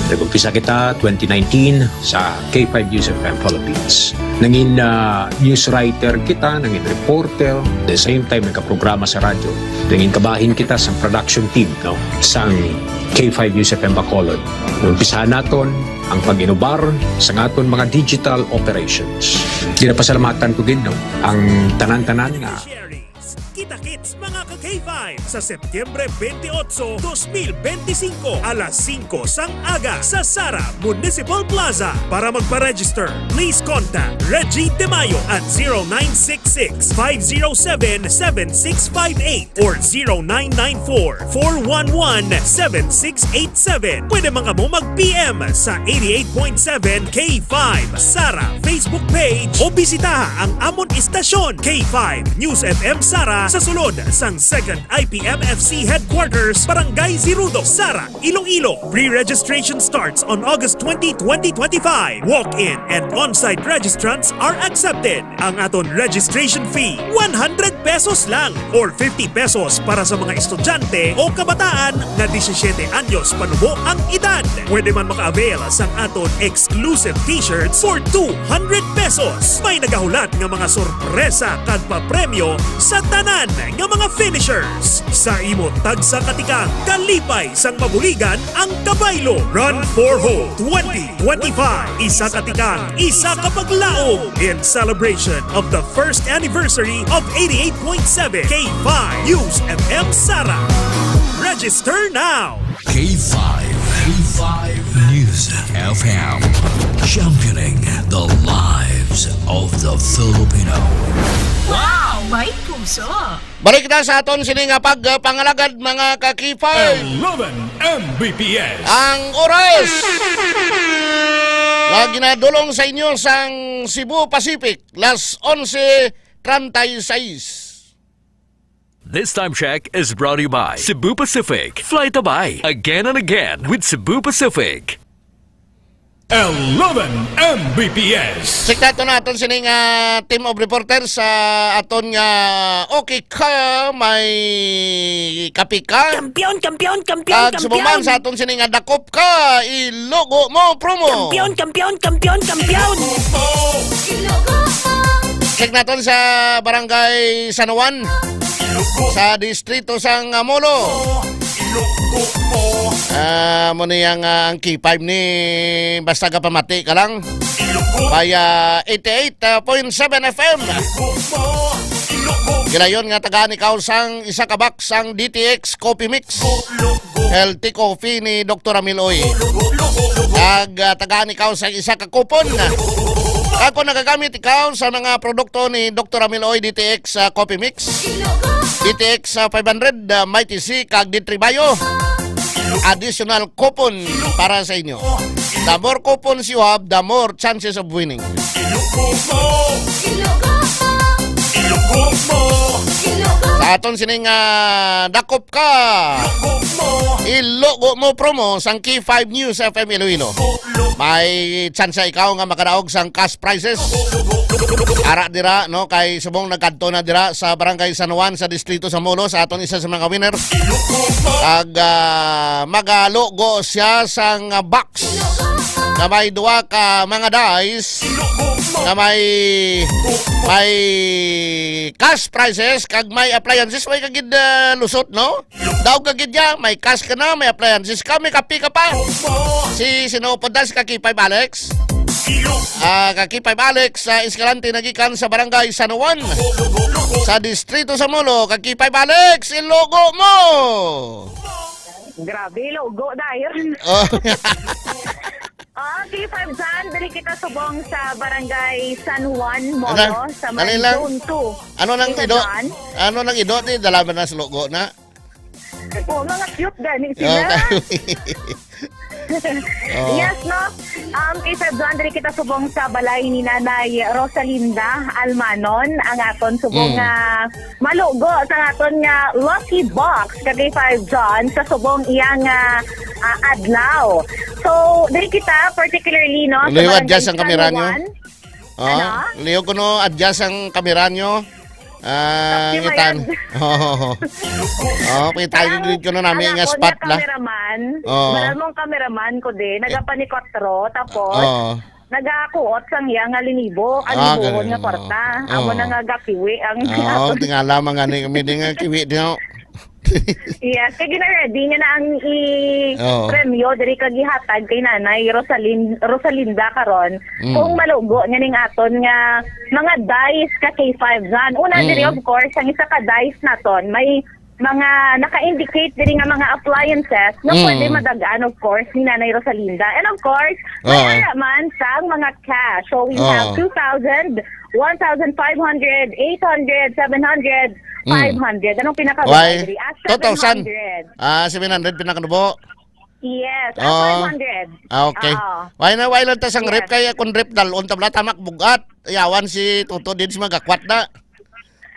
Nag-umpisa kita twenty nineteen sa K five News F M Philippines. Nangin, ah, news writer kita, nangin reporter, the same time nagkaprograma sa radyo. Nangin kabahin kita sa production team, no, sang K five News F M Bacolod. Umpisahan naton ang pag-inubar sa aton mga digital operations. Ginapasalamatan ko gid, no, ang tanan-tanan nga Kita-kits, mga ka-K five, sa Setyembre twenty-eight, dos mil benti singko, alas singko sang aga sa Sara Municipal Plaza. Para magpa-register, please contact Reggie Temayo at zero nine six six, five zero seven, seven six five eight or zero nine nine four, four one one, seven six eight seven. Pwede man kamo mag-P M sa eighty-eight point seven K five Sara Facebook page o bisitaha ang amon istasyon, K five News F M Sara, sa sulod sang Second I P M F C Headquarters, Barangay Zirudo, Sara, Iloilo. Pre-registration starts on August twenty, twenty twenty-five. Walk-in and on-site registrants are accepted. Ang aton registration fee, one hundred pesos lang, or fifty pesos para sa mga estudyante o kabataan nga disisiete anyos panubo ang edad. Pwede man maka-avail sang aton exclusive t-shirts for two hundred pesos. May nagahulat nga mga sorpresa kag papremyo sa tanan nga mga finishers. Sa imo tagsa ka tikang, kalipay sang mabuligan ang kabaylo. Run for Hope twenty twenty-five. Isa ka tikang, isa ka paglaom, in celebration of the first anniversary of eighty-eight point seven K five News F M Sara. Register now! K five, K five News F M, championing the lives of the Filipino. Wow! May puso! Balik kita sa aton sini nga pagpangalagad, mga ka-K five. Eleven M B P S. Ang oras nga ginadulong sa inyo sang Cebu Pacific, las onse treinta y seis. This time check is brought to you by Cebu Pacific. Fly Tabay again and again with Cebu Pacific. Eleven M B P S. Check nato na aton sini nga team of reporters sa aton nga okay ka, may kape ka. Kampiyon, kampiyon, kampiyon, Kag kampiyon. Sumuman sa aton sini nga dakop ka, ilugo mo promo. Kampiyon, kampiyon, kampiyon, kampiyon. Check naton sa Barangay San Juan, sa distrito sang Molo. Ah, mo ni ang, ah, ang K five ni basta ka pamati ka lang. Via eighty-eight point seven F M. Gilayon nga tagaan ikaw sang isa ka box sang D T X Coffee Mix. Healthy coffee ni Doktor Amiloy. Kag, ah, tagaan ikaw sa isa ka kupon. Kag kung nagagamit ikaw sa mga produkto ni Doktor Amiloy, D T X, ah, Coffee Mix, D T X, ah, five hundred, ah, Mighty C, kag D three Bio, additional coupon para sa inyo. The more coupons you have, the more chances of winning. Sa aton sining, ah, dakop ka, ilugo mo promo sang K five News F M Iloilo. May tsansa ikaw nga makadaog sang cash prizes. Ara dira, no, kay subong nagkadto na dira sa Barangay San Juan sa Distrito sa Molo sa aton isa sa mga winner. Ag, ah, magalugo siya sang, ah, box nga may duha ka mga dice nga may, may cash prizes kag may appliances, may kagid, ah, lusot, no? Daog ka gid ya, may cash ka na, may appliances ka, may kape ka pa. Si sino po das ka K five Alex? Ah, ka K five Alex sa Escalante nagikan sa Barangay San Juan, sa Distrito sa Molo, ka K five Alex, ilugo mo. Grabe, ilugo dahil. Oh. Ah, K five John, diri kita subong sa Barangay San Juan, Molo, sa may Zone two. Ano nang ido? Ano nang ido ni dalaman na sa lugo na? Oh, mga cute gani sila. Okay. Oh. Yes, no? Um, K five John, diri kita subong sa balay ni Nanay Rosalinda Almanon, ang aton subong nga malugo sa aton nga lucky box ka K five John sa subong iyang, ah, ah, adlaw. So, diri kita particularly, no, sa Liwat dyan sa kamera nyo. San Juan. Oh, ano? Leo, kuno adjust ang kamera nyo. Ah, ngitan. Oh. Oh, kita nyo din kuno nami nga spot la. Ang akon nga kameraman, oh. Baral mong kameraman ko din, nagapanikotro, tapos nagakuot sang iya nga linibo, ang libuhon nga kwarta. Amo na nga gakiwi ang. Oh, tingala man gani kami din nga kiwi din, oh. Yes, kay gina-ready niya na ang i-premyo diri kag ihatag kay Nanay Rosalin-, Rosalinda karon kung malugo niya ning aton nga mga dice ka K five John. Una diri, of course, ang isa ka dice naton may mga naka-indicate diri nga mga appliances nga pwede madagan, of course, ni Nanay Rosalinda. And of course, may ara man sang mga cash. So we have two thousand, one thousand five hundred, eight hundred, seven hundred, five hundred. Anong pinakababae diri? Ah, two thousand. Seven hundred. Ah, seven hundred pinakanubo. Yes, ah, five hundred. Ah, okay. Oo. Why na, why lang ta sang rep kay akong rep dalon ta bala tamak bugat. Yawan si Toto din si magakwat na.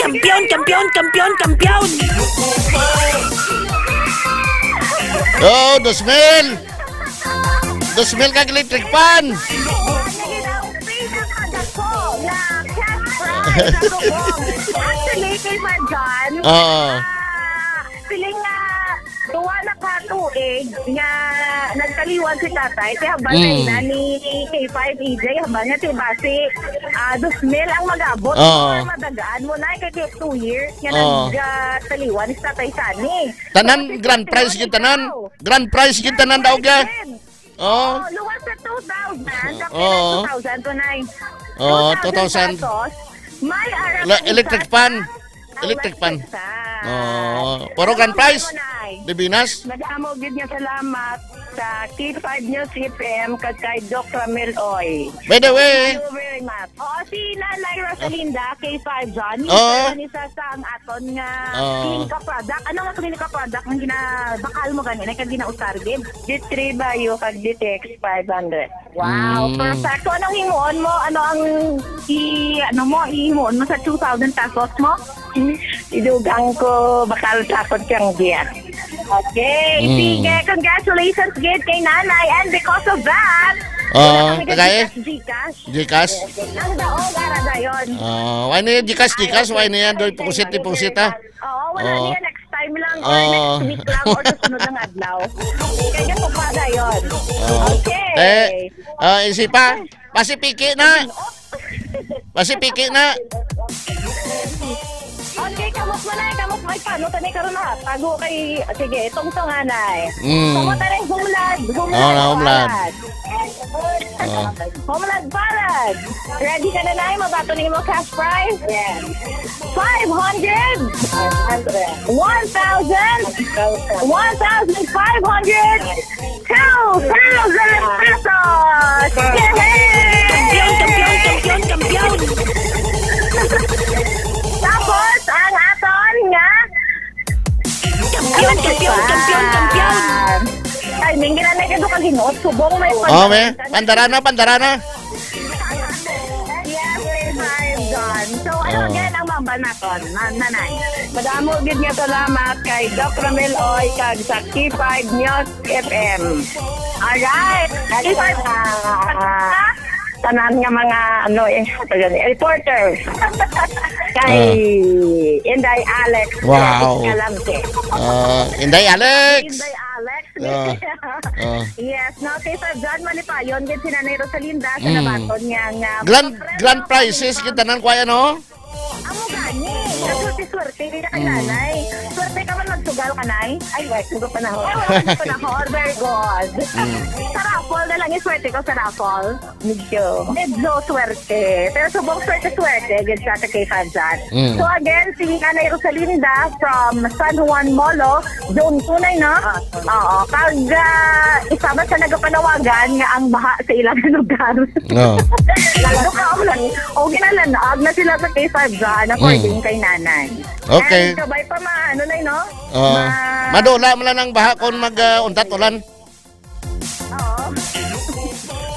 Kampiyon, kampiyon, kampiyon, kampiyon! Oh, dos mil! Dos mil kag electric fan! Actually, kay Majan, Oo. ah, feeling nga, duwa na ka tuig nga nagtaliwan si tatay, kay habang Mm. na ni K five E J, habang nga si Basi, ah, dos mil ang mag-abot, Oo. or madagaan mo na, kay, kay two years nga Oo. nagtaliwan si tatay Sani. Tanan, Tapos grand prize yun, yun tanan. ikaw. Grand prize yun tanan daw, ga? Grand prize. Oh. Oh, luwas sa two thousand, sa Oo. two thousand to nine. Oo, two thousand two thousand. Pesos, may arang La-, electric fan. Electric fan. Electric fan. Oo. Puro grand prize. Ano, Nay? Dibinas? Madamo gid nga salamat sa K five News F M kag kay Doc Ramil Oy. By the way, Over Mat. Oo, si Nanay Rosalinda, K five John. Oo. Isa man isa sa ang aton nga Oo. klinika product. Ano nga klinika product ang ginabakal mo gani? Ay, kag ginausar, gid? D three Bio kag D T X five hundred. Wow, Mm. perfect. So, anong himuon mo? Ano ang i-, ano mo, ihimuon mo sa two thousand pesos mo? Idugang ko, bakal sa akon siyang biya. Okay, Mm. sige. Congratulations, gid, kay Nanay. And because of that, Oo, wala kami kag tagay. GCash, GCash. GCash? Ang daog, ara dayon. Ah, why na yan? GCash, GCash, why na yan? Doy, pukusit, pukusit, ha? Oo, wala Oo. na yan. Next time lang, or Oo. next week lang, or sa sunod lang adlaw. Kaya po pa dayon. Oo. Okay. Eh, ah, isipa, pasipiki na. Pasipiki na. Okay, kamos mo na, kamos mo. Ay, paano tani karon na? Tago kay, sige, itong to nga na eh. Mm. Kamo tani, humlad, humlad, Oh, na humlad. Palad. Oh. Humlad palad. Ready ka na, Nay? Mabato na mo cash prize? Yes. Five hundred? One thousand? One thousand five hundred? Two thousand pesos! Yehey! Kampiyon, kampiyon, kampiyon, kampiyon! Tapos, ang aton nga Kampiyon, kampiyon, kampiyon, kampiyon! Ay, minggilan na kayo ka hinuot. Subong may Oh, may. Pandarana, pandarana. Yes, yes, hi, John. So, ano Oh. yan ang mambal naton, na-, nanay? Madamo gid nga salamat kay Doc Ramil Oy kag sa K five News F M. Alright. K five. Ah, tanan nga mga, ano eh, taga-, reporter. Kay Ah. Inday Alex Wow. Escalante. Ah, Inday Alex. Inday Alex. Ah. Ah. Yes, no, kay Sir John Malipayon, gid si Nanay Rosalinda, sa Mm. nabaton niya nga Grand, mga premyo, grand prizes, kami kita nang kuya, no? Amo gani, swerte-swerte, hindi ka Mm. kailanay. Swerte ka man magsugal ka, Nay? Ay, wait, hindi ko panahon. Ay, wala ko panahon. Very good. Mm. Sa raffle na lang yung swerte ko sa raffle. Medyo. Medyo swerte. Pero subong swerte-swerte, gid siya sa kay Fajan. Mm. So again, si Nanay Rosalinda from San Juan Molo, Zone two na, no? Ah. Oo. Kag, ah, isa ba sa nagapanawagan nga ang baha sa ilang lugar? No. Lalo ka, ulan. O, ginalanag na sila sa K five dyan, according Mm. kay Nanay. Okay. And kabay pa ma-, ano na, no? Oo. Ma- Madula mo lang ang baha kung mag, ah, untat ulan. Oo.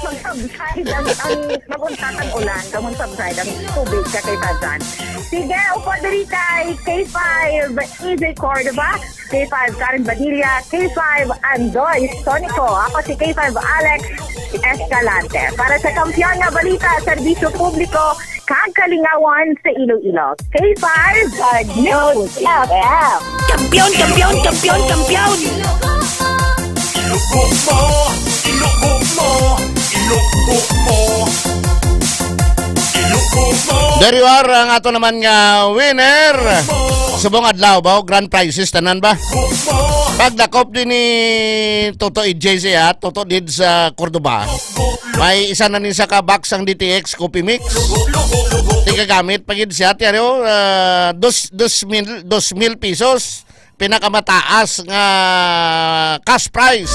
Mag-subside ang, ang, mag-untat ang ulan, kung mag-subside ang tubig sa K five dyan. Sige, upo diri kay K five A J Cordova, K five Karen Badilla, K five Andoy Sonico. Ako si K five Alex Escalante. Para sa Kampiyon nga Balita, Serbisyo Publiko, kag Kalingawan sa Iloilo, K five News F M. Kampiyon, kampiyon, kampiyon, kampiyon! Ilugo mo, ilugo mo, ilugo mo, ilugo mo. There you are, ang ato naman nga winner. Subong adlaw ba? O grand prizes, tanan ba? Pagdakop din ni Toto E J C, ha? Toto did sa Cordoba. May isa na ni sa ka box ang D T X Coffee Mix. Di ka gamit pa gid siya, tiyan, oh, ah, dos, dos mil, dos mil pesos. Pinakamataas nga cash prize.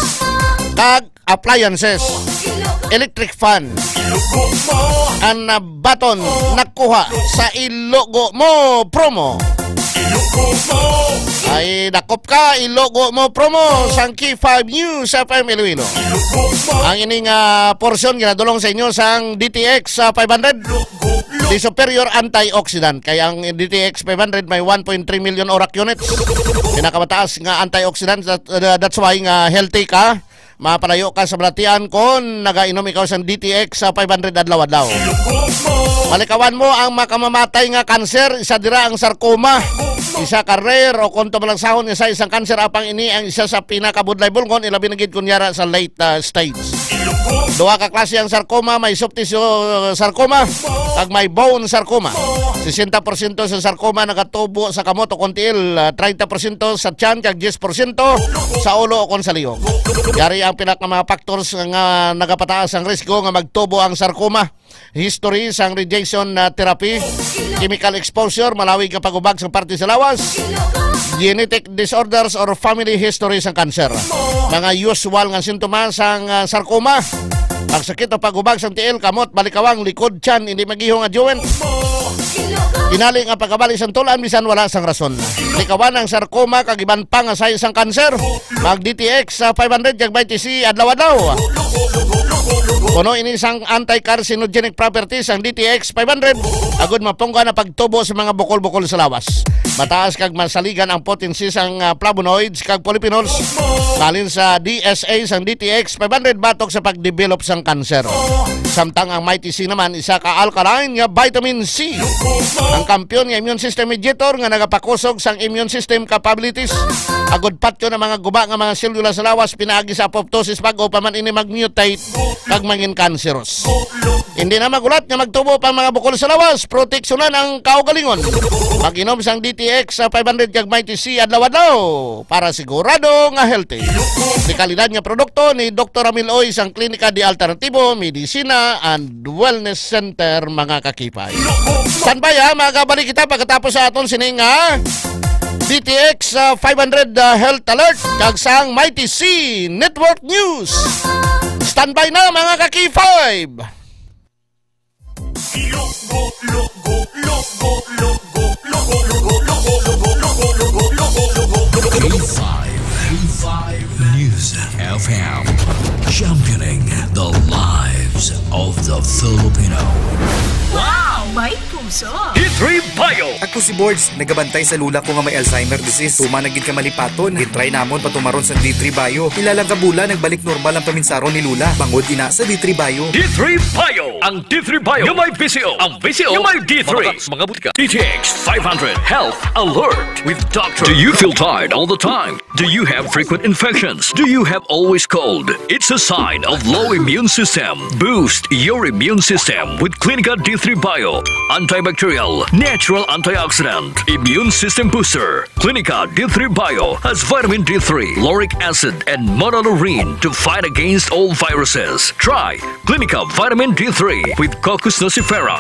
Kag appliances, electric fan, ang nabaton nakuha sa Ilogo Mo promo. Ay, dakop ka, Ilogo Mo promo sang K five News F M Iloilo. Ang ining, ah, porsyon ginadulong sa inyo sang D T X, ah, five hundred. The superior antioxidant. Kay ang D T X five hundred may one point three million ORAC units. Pinakamataas nga antioxidant. That, uh, that's why nga healthy ka. Mapalayo ka sa balatian kung nagainom ikaw sang D T X sa five hundred adlaw-adlaw. Malikawan mo ang makamamatay nga kanser, isa dira ang sarcoma, isa ka rare o kung tumalangsahon nga size sang kanser, apang ini ang isa sa pinakabudlay bulngon, ilabi na gid kun yara sa late, ah, stage. Duha ka klase ang sarcoma, may soft tissue sarcoma kag may bone sarcoma. Sesenta porsyento sa sarcoma nagatubo sa kamot o kon tiil, ah, treinta porsyento sa tiyan kag diyes porsyento sa ulo o kon sa lihog. Yari ang pila ka mga factors nga nagapataas ang risgo nga magtubo ang sarcoma. History sang radiation, ah, therapy, chemical exposure, malawig nga pag-ubag sa parte sa lawas, genetic disorders or family history sang cancer. Mga usual nga sintomas sang, ah, sarcoma. Pagsakit o paghubag sang tiil, kamot, balikawang, likod, tiyan, hindi mag-iho nga joint. Ginali nga pagkabali sang tulan bisan wala sang rason. Likawan ang sarcoma kag iban pa nga sahi sang kanser. Mag D T X sa five hundred kag Mighty C adlaw-adlaw. Puno ini sang anti-carcinogenic properties ang D T X five hundred, agud mapunggan ang pagtubo sa mga bukol-bukol sa lawas. Mataas kag masaligan ang potency sang, ah, flavonoids kag polyphenols. Halin sa D S A sang D T X five hundred batok sa pagdevelop sang kanser. Samtang ang Mighty C naman isa ka alkaline nga vitamin C, ang kampiyon nga immune system mediator nga nagapakusog sang immune system capabilities, agud patyon ang mga guba nga mga selula sa lawas pinaagi sa apoptosis bag-o pa man ini mag-mutate kag mangin cancerous. Hindi na magulat nga magtubo pa ang mga bukol sa lawas. Proteksyonan ang kaugalingon. Mag-inom sang D T X sa five hundred kag Mighty C adlaw-adlaw para sigurado nga healthy. Di kalidad nga produkto ni Doktor Ramil Oy sang Klinika de Alternativo, Medicina and Wellness Center, mga kakipay. Standby, ha, magabalik kita pagkatapos sa aton sini nga D T X, ah, five hundred, ah, Health Alert kag sang Mighty C Network News. Standby na, mga ka-K five. K five, K five News F M, championing the lives of the Filipino. Wow! May puso! D three Bio! Ako si Bords, nagabantay sa lola ko nga may Alzheimer disease. Tuman na gid ka malipaton. Gintry namon patumaron sa D three Bio. Pila lang ka bulan, nagbalik normal ang paminsaron ni lola. Bangod ina sa D three Bio. D three Bio! Ang D three Bio nga may V C O. Ang V C O nga may D three. Mga, mga butika. D T X five hundred Health Alert with Doctor. Do you feel tired all the time? Do you have frequent infections? Do you have always cold? It's a sign of low immune system. Boost your immune system with Clinica D three Bio. Antibacterial, natural antioxidant, immune system booster. Clinica D three Bio has vitamin D three, lauric acid, and monolaurin to fight against all viruses. Try Clinica Vitamin D three with Cocos nucifera.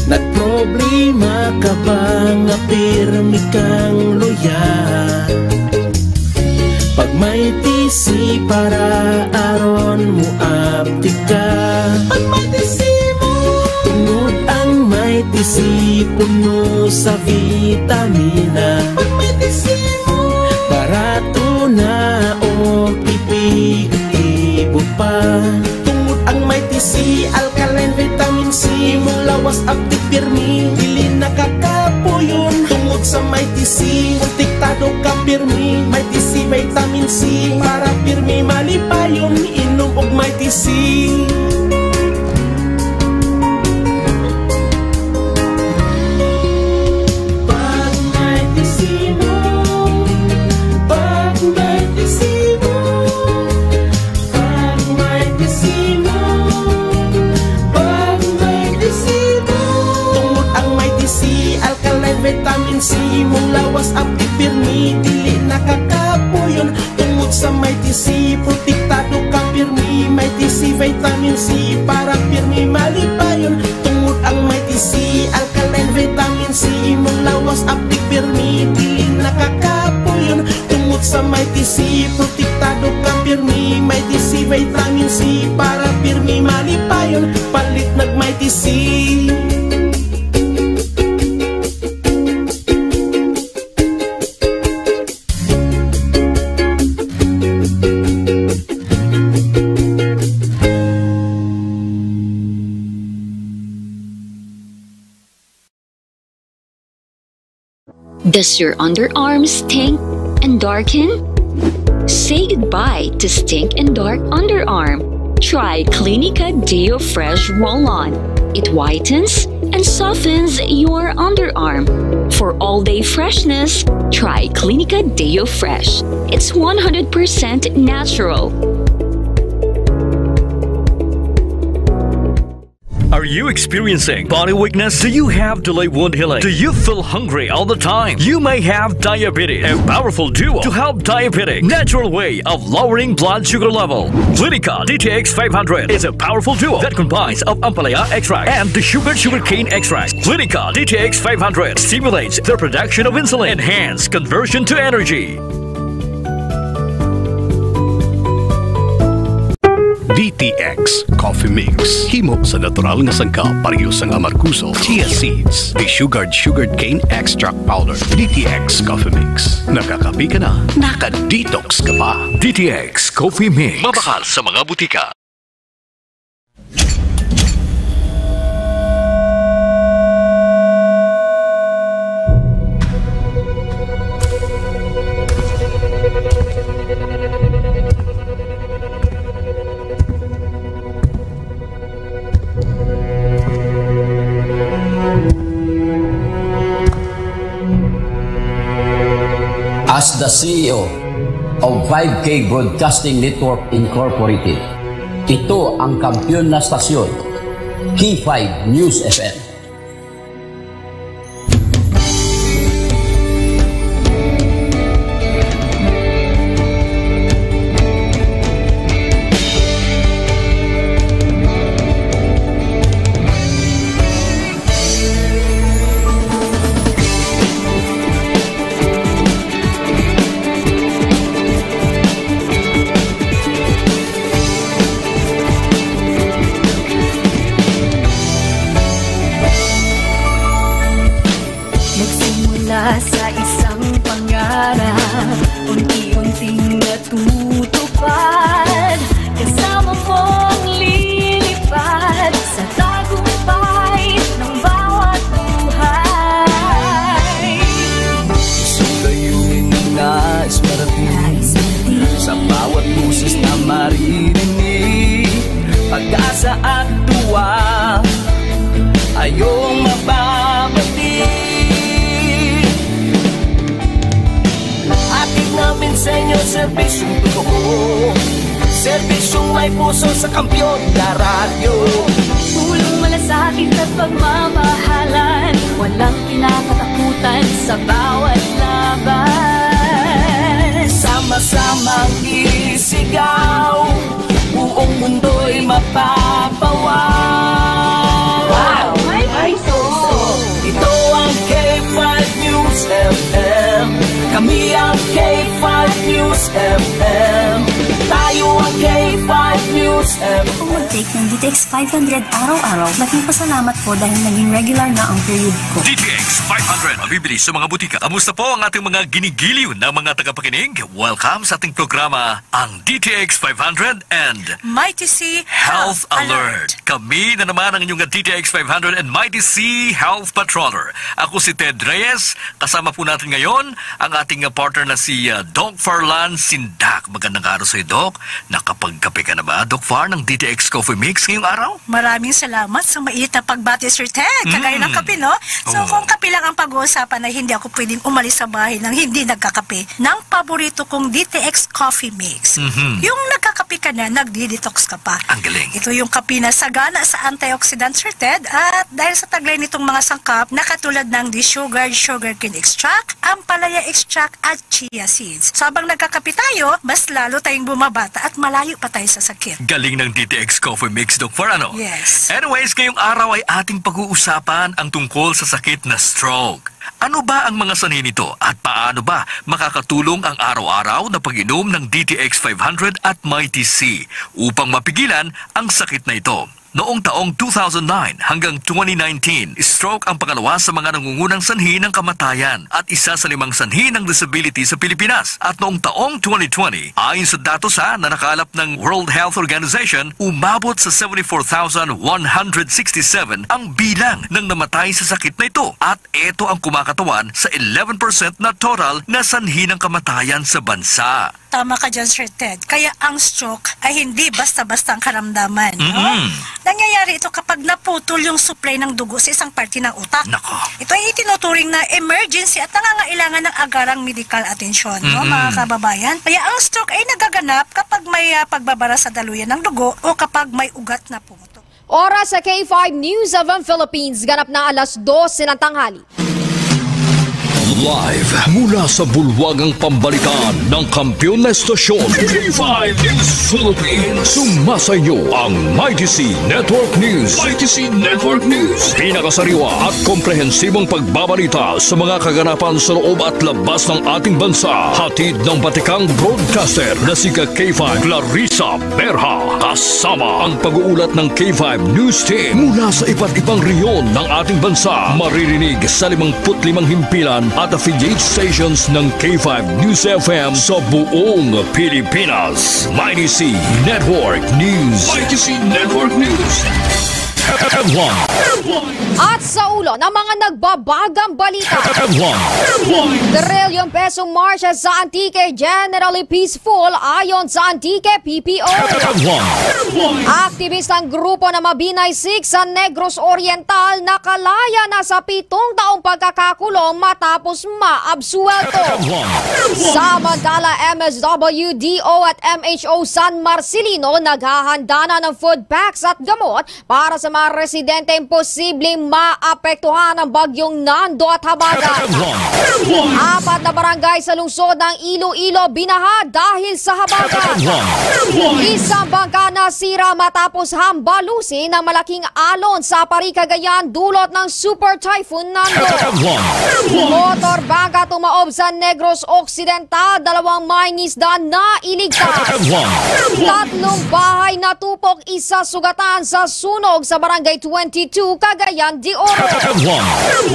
Nagproblema ka ba nga pirmi kang luya? Pag may T C para aron mo aptik ka. Pag may T C mo. Tungod ang may T C puno sa vitamina. Pag may T C mo. Barato na o epektibo pa. Tungod ang may T C, alkaline vitamin C, imong lawas aptik pirmi, dili nakakapuyon. Tungod sa may T C, protektado ka pirmi, may T C vitamin C, para pirmi malipayon, inom og may T C. Pag may T C mo, pag may T C mo, pag may T C mo, pag may T C mo. Tungod ang may T C, alkaline vitamin C, imong lawas aptik pirmi, dili nakakapuyon. Tungod sa may T C, protektado ka pirmi, may T C vitamin C, para pirmi malipayon. Tungod ang may T C, alkaline vitamin C, imong lawas aptik pirmi, dili nakakapuyon. Tungod sa may T C, protektado ka pirmi, may T C vitamin C, para pirmi malipayon. Palit nag may T C. Does your underarm stink and darken? Say goodbye to stink and dark underarm. Try Clinica Deo Fresh Roll-On. It whitens and softens your underarm. For all-day freshness, try Clinica Deo Fresh. It's one hundred percent natural. Are You experiencing body weakness? Do you have delayed wound healing? Do you feel hungry all the time? You may have diabetes. A powerful duo to help diabetic. Natural way of lowering blood sugar level. Clinica D T X five hundred is a powerful duo that combines of ampalaya extract and the sugar sugarcane extract. Clinica D T X five hundred stimulates the production of insulin, enhance conversion to energy. D T X Coffee Mix. Himo sa natural nga sangkap, pareho sang amargoso, chia seeds, desugared sugarcane extract powder. D T X Coffee Mix. Nakakape ka na, naka-detox ka pa. D T X Coffee Mix. Mabakal sa mga butika. As the C E O of five K Broadcasting Network Incorporated, ito ang kampiyon na stasyon, K five News F M. Nagsimula sa isang pangarap, unti-unting natutupad. Kasama mong lilipad sa tagumpay ng bawat buhay. Isang layunin na nais marating. Nais marating. Sa bawat boses na maririnig, pag-asa at tuwa ay iyong mababati. Hatid namin sa inyo serbisyong totoo, serbisyong may puso sa Kampiyon na Radyo. Pulong malasakit at pagmamahalan, walang kinakatakutan sa bawat laban. Sama-samang isigaw, buong mundo'y mapapawaw. Wow! May puso! Ito ang K five News F M. Kami ang K five News F M. Tayo ang K five News F M. Kung mag-take ng D T X five hundred araw-araw, laking pasalamat po dahil naging regular na ang period ko. D T X five hundred, mabibili sa mga butika. Kamusta po ang ating mga ginigiliw na mga tagapakinig? Welcome sa ating programa, ang D T X five hundred and Mighty C Health Health Alert. Alert. Kami na naman ang inyong D T X five hundred and Mighty C Health Patroller. Ako si Ted Reyes. Kasama po natin ngayon ang ating, uh, partner na si, uh, Doc Farlan Sindak. Magandang araw sa iyo, Doc. Nakapagkape ka na ba, Doc Far, ng D T X Coffee Mix ngayong araw? Maraming salamat sa mainit na pagbati, Sir Ted. Kagaya ng Mm. kape, no? So, Oo. kung kape lang ang pag-uusapan, ay hindi ako pwedeng umalis sa bahay nang hindi nagkakape ng paborito kong D T X Coffee Mix. Mhm. Yung nagkakape ka na, nagdi-detox ka pa. Ang galing. Ito yung kape na sagana sa antioxidant, Sir Ted. At dahil sa taglay nitong mga sangkap na katulad ng desugared sugarcane extract, ampalaya extract, at chia seeds. So, habang nagkakape tayo, mas lalo tayong bumabata at malayo pa tayo sa sakit. Galing ng D T X Coffee Mix, Doc Far, ano? Yes. Anyways, ngayong araw ay ating pag-uusapan ang tungkol sa sakit na stroke. Ano ba ang mga sanhi nito at paano ba makakatulong ang araw-araw na pag-inom ng D T X five hundred at Mighty C upang mapigilan ang sakit na ito? Noong taong two thousand nine hanggang twenty nineteen, stroke ang pangalawa sa mga nangungunang sanhi ng kamatayan at isa sa limang sanhi ng disability sa Pilipinas. At noong taong twenty twenty, ayon sa datos, ha, na nakalap ng World Health Organization, umabot sa seventy-four thousand one hundred sixty-seven ang bilang ng namatay sa sakit na ito, at ito ang kumakatawan sa eleven percent na total na sanhi ng kamatayan sa bansa. Tama ka dyan, Sir Ted. Kaya ang stroke ay hindi basta-basta ang karamdaman, no? Mm-mm. Nangyayari ito kapag naputol yung supply ng dugo sa isang parte ng utak. Nako. Ito ay itinuturing na emergency at nangangailangan ng agarang medikal atensyon, no, Mm-mm. mga kababayan? Kaya ang stroke ay nagaganap kapag may, ah, pagbabara sa daluyan ng dugo o kapag may ugat na pumutok. Oras sa K five News of the Philippines, ganap na alas dose ng tanghali. Live mula sa bulwagang pambalitaan ng kampiyon na estasyon, K five News Philippines. Sumasa inyo ang Mighty C Network News. Mighty C Network News. Pinakasariwa at komprehensibong pagbabalita sa mga kaganapan sa loob at labas ng ating bansa. Hatid ng batikang broadcaster na si K five Clarissa Berha. Kasama ang pag-uulat ng K five News Team mula sa iba't ibang rehiyon ng ating bansa. Maririnig sa limangput limang himpilan at affiliate stations ng K five News F M sa buong Pilipinas. Mighty C Network News. Mighty C Network News. Headline. At sa ulo ng mga nagbabagang balita. Headline. Trilyong peso march sa Antique, generally peaceful ayon sa Antique P P O. Headline. Aktivistang grupo na Mabinay Six sa Negros Oriental nakalaya na sa pitong taong pagkakakulong matapos maabsuwelto. Headline. Samantala, M S W D O at M H O San Marcelino naghahanda na ng food packs at gamot para sa mga residenteng posibleng maapektuhan ng Bagyong Nando at habagat. Apat na barangay sa lungsod ng Iloilo binaha dahil sa habagat. Isang bangka nasira matapos hambalusin ng malaking alon sa Pari, Cagayan dulot ng Super Typhoon Nando. Motor bangka tumaob sa Negros Occidental, dalawang mangingisda na iligtas. Tatlong bahay natupok, isa sugatan sa sunog sa Barangay twenty-two, Cagayan de Oro.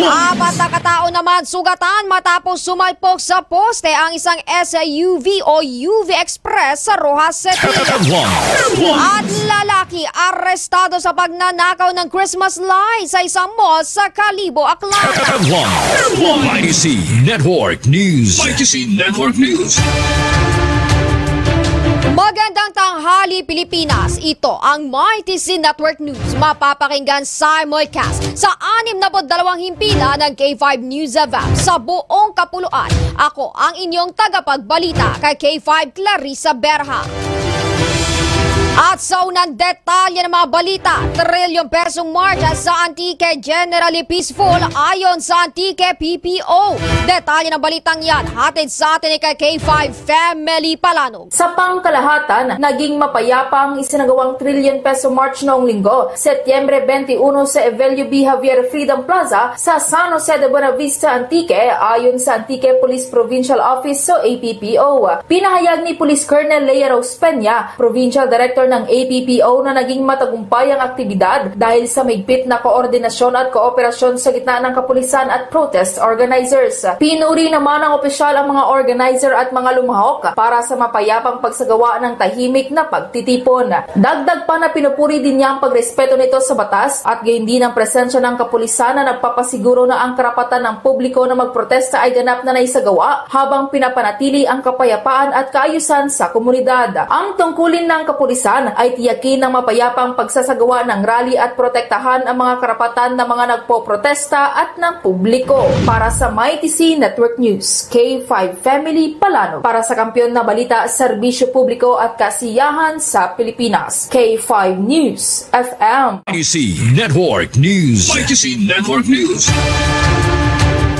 Apat na katao naman sugatan matapos sumalpok sa poste ang isang S U V o U V Express sa Roxas City. At lalaki arestado sa pagnanakaw ng Christmas lights sa isang mall sa Kalibo, Aklan. Mighty C Network News. Mighty C Network News. Magandang tanghali, Pilipinas. Ito ang Mighty C Network News. Mapapakinggan simulcast sa anim na put dalawang himpilan ng K five News F M sa buong kapuluan. Ako ang inyong tagapagbalita kay K five Clarissa Berha. At sa unang detalye ng mga balita, trilyong pesong march sa Antique, generally peaceful ayon sa Antique P P O. Detalye ng balitang yan, hatid sa atin ni kay K five Family Palanog. Sa pangkalahatan, naging mapayapa ang isinagawang Trillion Peso March noong Linggo, Setyembre twenty-one, sa Evelio B. Javier Freedom Plaza sa San Jose de Buenavista, Antique, ayon sa Antique Police Provincial Office o A P P O. Pinahayag ni Police Colonel Leia Rose Peña, Provincial Director ng A P P O, na naging matagumpay ang aktibidad dahil sa mahigpit na koordinasyon at kooperasyon sa gitna ng kapulisan at protest organizers. Pinuri naman ng opisyal ang mga organizer at mga lumahok para sa mapayapang pagsagawa ng tahimik na pagtitipon. Dagdag pa na pinupuri din niya ang pagrespeto nito sa batas at gayon din ang presensya ng kapulisan na nagpapasiguro na ang karapatan ng publiko na magprotesta ay ganap na naisagawa habang pinapanatili ang kapayapaan at kaayusan sa komunidad. Ang tungkulin ng kapulisan ay tiyakin ang mapayapang pagsasagawa ng rally at protektahan ang mga karapatan ng mga nagpoprotesta at ng publiko. Para sa Mighty C Network News, K five Family Palanog. Para sa Kampiyon na Balita, Serbisyo Publiko at Kasiyahan sa Pilipinas, K five News F M. Mighty C Network News. Mighty C Network News.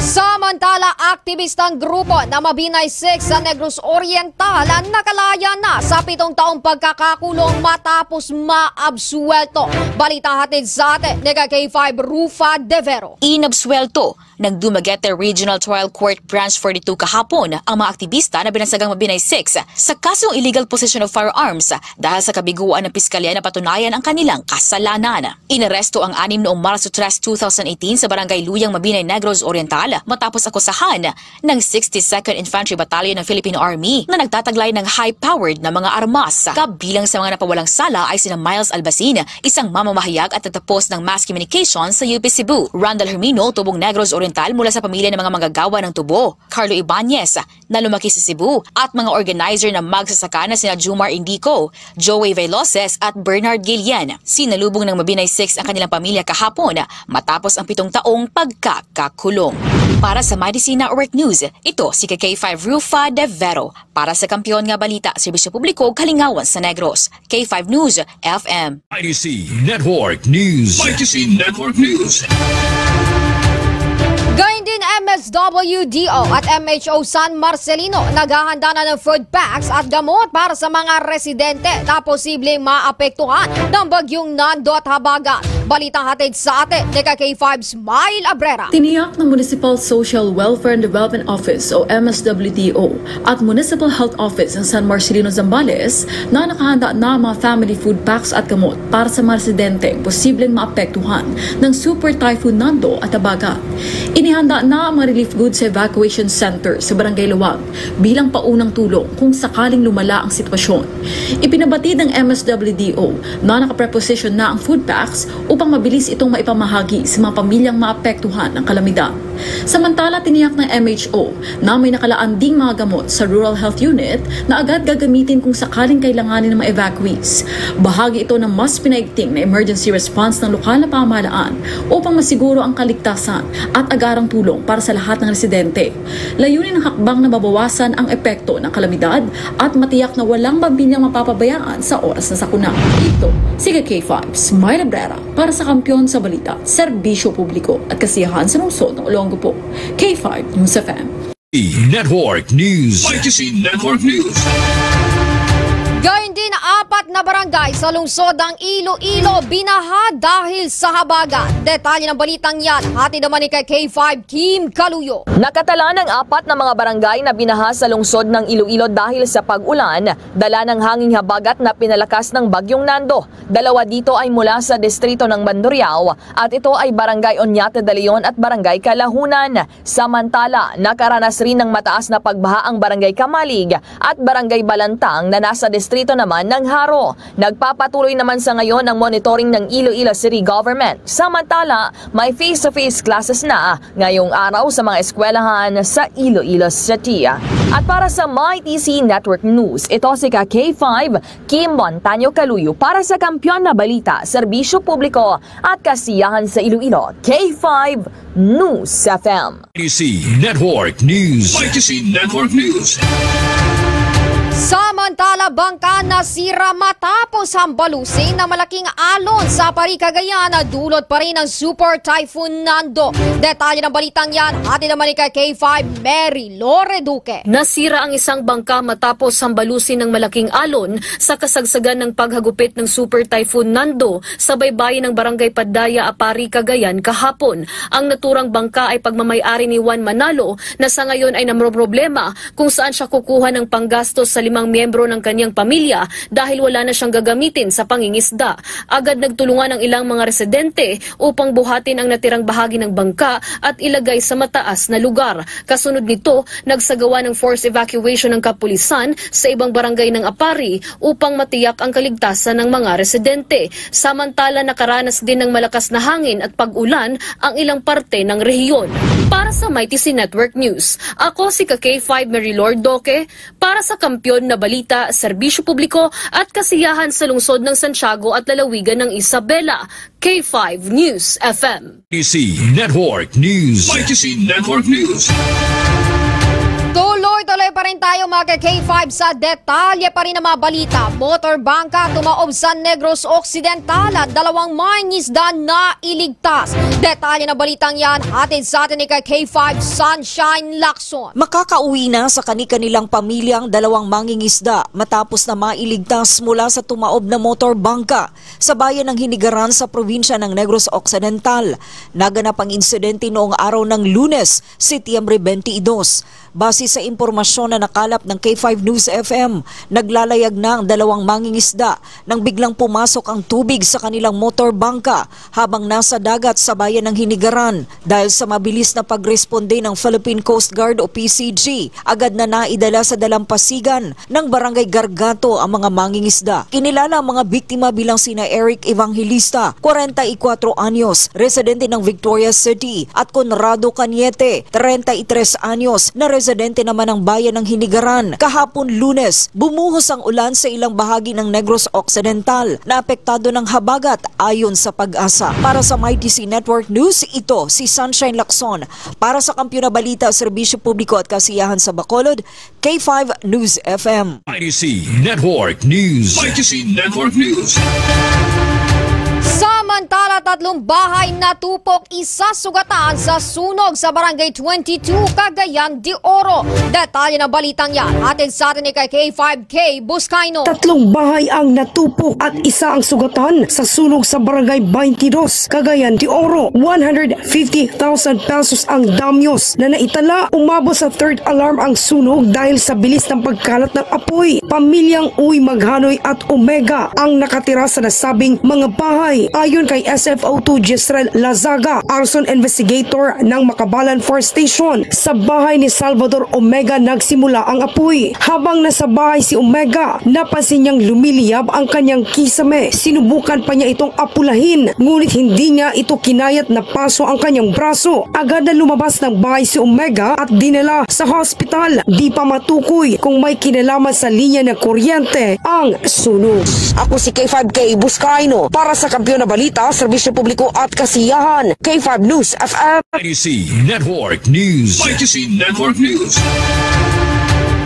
Samantala, aktibistang grupo na Mabinay Six sa Negros Oriental ang nakalaya na sa pitong taong pagkakakulong matapos maabsuwelto. Balita hatid sa atin ni ka K five Rufa Devero. Inabsuwelto ng Dumaguete Regional Trial Court Branch forty-two kahapon ang mga aktibista na binansagang Mabinay Six sa kasong illegal possession of firearms dahil sa kabiguan ng piskalya na patunayan ang kanilang kasalanan. Inaresto ang anim noong Marso tres, two thousand eighteen sa Barangay Luyang, Mabinay, Negros Oriental matapos akusahan ng sixty-second Infantry Battalion ng Philippine Army na nagtataglay ng high-powered na mga armas. Kabilang sa mga napawalang sala ay sina Miles Albacin, isang mamamahayag at nagtapos ng mass communication sa U P Cebu, Randall Hermino, tubong Negros Oriental mula sa pamilya ng mga manggagawa ng tubo, Carlo Ibanez, na lumaki sa Cebu, at mga organizer na magsasaka na sina Jumar Indico, Joey Veloces, at Bernard Guillen. Sinalubong ng Mabinay Six ang kanilang pamilya kahapon matapos ang pitong taong pagkakakulong. Para sa Mighty C Network News, ito si K five Rufa De Vero. Para sa Kampiyon nga Balita, Serbisyo Publiko, Kalingawan sa Negros, K five News F M. I T C Network News. I T C Network News. Gayon din, M S W D O at M H O San Marcelino naghahanda na ng food packs at gamot para sa mga residente na posibleng maapektuhan ng Bagyong Nando at Habagat. Balita hatid sa atin ni ka K five Smile Abrera. Tiniyak ng Municipal Social Welfare and Development Office o M S W D O at Municipal Health Office ng San Marcelino, Zambales na nakahanda na ang mga family food packs at gamot para sa mga residenteng posibleng maapektuhan ng Super Typhoon Nando at Habagat. Inihanda na ang mga relief goods sa evacuation center sa Barangay Lawag bilang paunang tulong kung sakaling lumala ang sitwasyon. Ipinabatid ng M S W D O na nakapreposisyon na ang food packs upang mabilis itong maipamahagi sa mga pamilyang maapektuhan ng kalamidad. Samantala, tiniyak ng M H O na may nakalaan ding mga gamot sa Rural Health Unit na agad gagamitin kung sakaling kailanganin ng mga evacuees. Bahagi ito ng mas pinaigting na emergency response ng lokal na pamahalaan upang masiguro ang kaligtasan at agarang tulong para sa lahat ng residente. Layunin ng hakbang na mabawasan ang epekto ng kalamidad at matiyak na walang pamilyang mapapabayaan sa oras ng sakuna. Ito si K five Smile Abrera para sa Kampiyon sa Balita, Serbisyo Publiko at Kasiyahan sa Lungsod ng Olongapo. K five News F M. Network News. I T C Network News. Gayon din, apat na barangay sa lungsod ng Iloilo binaha dahil sa habagat. Detalye ng balitang yan, hatid naman ni kay K five Kim Kaluyo. Nakatala ng apat na mga barangay na binaha sa lungsod ng Iloilo dahil sa pag-ulan, dala ng hanging habagat na pinalakas ng Bagyong Nando. Dalawa dito ay mula sa distrito ng Mandurriao at ito ay Barangay Oñate de Leon at Barangay Calahunan. Samantala, nakaranas rin ng mataas na pagbaha ang Barangay Camalig at Barangay Balantang na nasa distrito naman ng Jaro. Nagpapatuloy naman sa ngayon ang monitoring ng Iloilo City Government. Samantala, may face-to-face classes na ngayong araw sa mga eskwelahan sa Iloilo City. At para sa Mighty C Network News, ito si ka K five, Kim Montaño Caluyo para sa Kampiyon na Balita, Serbisyo Publiko at Kasiyahan sa Iloilo, K five News F M. I T C Network News. I T C Network News. Samantala, bangka nasira matapos hambalusin ng malaking alon sa Pari, Cagayan, na dulot pa rin ng Super Typhoon Nando. Detalye ng balitang yan, hatid naman ni ka K five Mary Lore Duque. Nasira ang isang bangka matapos hambalusin ng malaking alon sa kasagsagan ng paghagupit ng Super Typhoon Nando sa baybayin ng Barangay Padaya, Apari, Cagayan kahapon. Ang naturang bangka ay pagmamay-ari ni Juan Manalo na sa ngayon ay namroproblema kung saan siya kukuha ng panggastos sa limang miyembro ng kanyang pamilya dahil wala na siyang gagamitin sa pangingisda. Agad nagtulungan ang ilang mga residente upang buhatin ang natirang bahagi ng bangka at ilagay sa mataas na lugar. Kasunod nito, nagsagawa ng forced evacuation ng kapulisan sa ibang barangay ng Apari upang matiyak ang kaligtasan ng mga residente. Samantala, nakaranas din ng malakas na hangin at pag-ulan ang ilang parte ng rehiyon. Para sa Mighty C Network News, ako si ka K five Mary Lord Doque para sa Kampiyon na Balita, Serbisyo Publiko at Kasiyahan sa Lungsod ng Santiago at Lalawigan ng Isabela, K five News F M. I T C Network News. I T C Network News. Tuloy-tuloy pa rin tayo, mga ka K five, sa detalye pa rin ng mga balita. Motor bangka tumaob sa Negros Occidental at dalawang mangingisda na iligtas. Detalye ng balitang yan, hatid sa atin ni ka K five Sunshine Lacson. Makakauwi na sa kani-kanilang pamilya ang dalawang mangingisda matapos na mailigtas mula sa tumaob na motor bangka sa bayan ng Hinigaran sa probinsya ng Negros Occidental. Naganap ang insidente noong araw ng Lunes, Setyembre twenty-two. Base sa impormasyon na nakalap ng K five News F M, naglalayag na ang dalawang mangingisda nang biglang pumasok ang tubig sa kanilang motor bangka habang nasa dagat sa bayan ng Hinigaran. Dahil sa mabilis na pagresponde ng Philippine Coast Guard o P C G, agad na naidala sa dalampasigan ng Barangay Gargato ang mga mangingisda. Kinilala ang mga biktima bilang sina Eric Evangelista, kwarenta y kuwatro anyos, residente ng Victoria City, at Conrado Cañete, treinta y tres anyos, na residente naman ng bayan ng Hinigaran. Kahapon, Lunes, bumuhos ang ulan sa ilang bahagi ng Negros Occidental na apektado ng habagat, ayon sa PAGASA. Para sa Mighty C Network News, ito si Sunshine Lacson. Para sa Kampiyon na Balita, Serbisyo Publiko at Kasiyahan sa Bacolod, K five News F M. Mighty C Network News. Mighty C Network News. Samantala, tatlong bahay natupok, isa sugatan sa sunog sa Barangay twenty-two, Cagayan de Oro. Detalye ng balitang yan, hatid sa atin ni kay K five K Buscaino. Tatlong bahay ang natupok at isa ang sugatan sa sunog sa Barangay twenty-two, Cagayan de Oro. One hundred fifty thousand pesos ang damyos na naitala. Umabot sa third alarm ang sunog dahil sa bilis ng pagkalat ng apoy. Pamilyang Uy Maghanoy at Omega ang nakatira sa nasabing mga bahay. Ayon kay S F O two Jezreel Lazaga, arson investigator ng Macabalan Fire Station, sa bahay ni Salvador Omega nagsimula ang apoy. Habang nasa bahay si Omega, napansin niyang lumiliyab ang kanyang kisame. Sinubukan pa niya itong apulahin, ngunit hindi niya ito kinayat, napaso ang kanyang braso. Agad na lumabas ng bahay si Omega at dinala sa hospital. Di pa matukoy kung may kinalaman sa linya ng kuryente ang sunog. Ako si K five K Buscaino para sa Kampiyon na Balita, Serbisyo Publiko at Kasiyahan, K five News F M. Mighty C Network News. Mighty C Network News.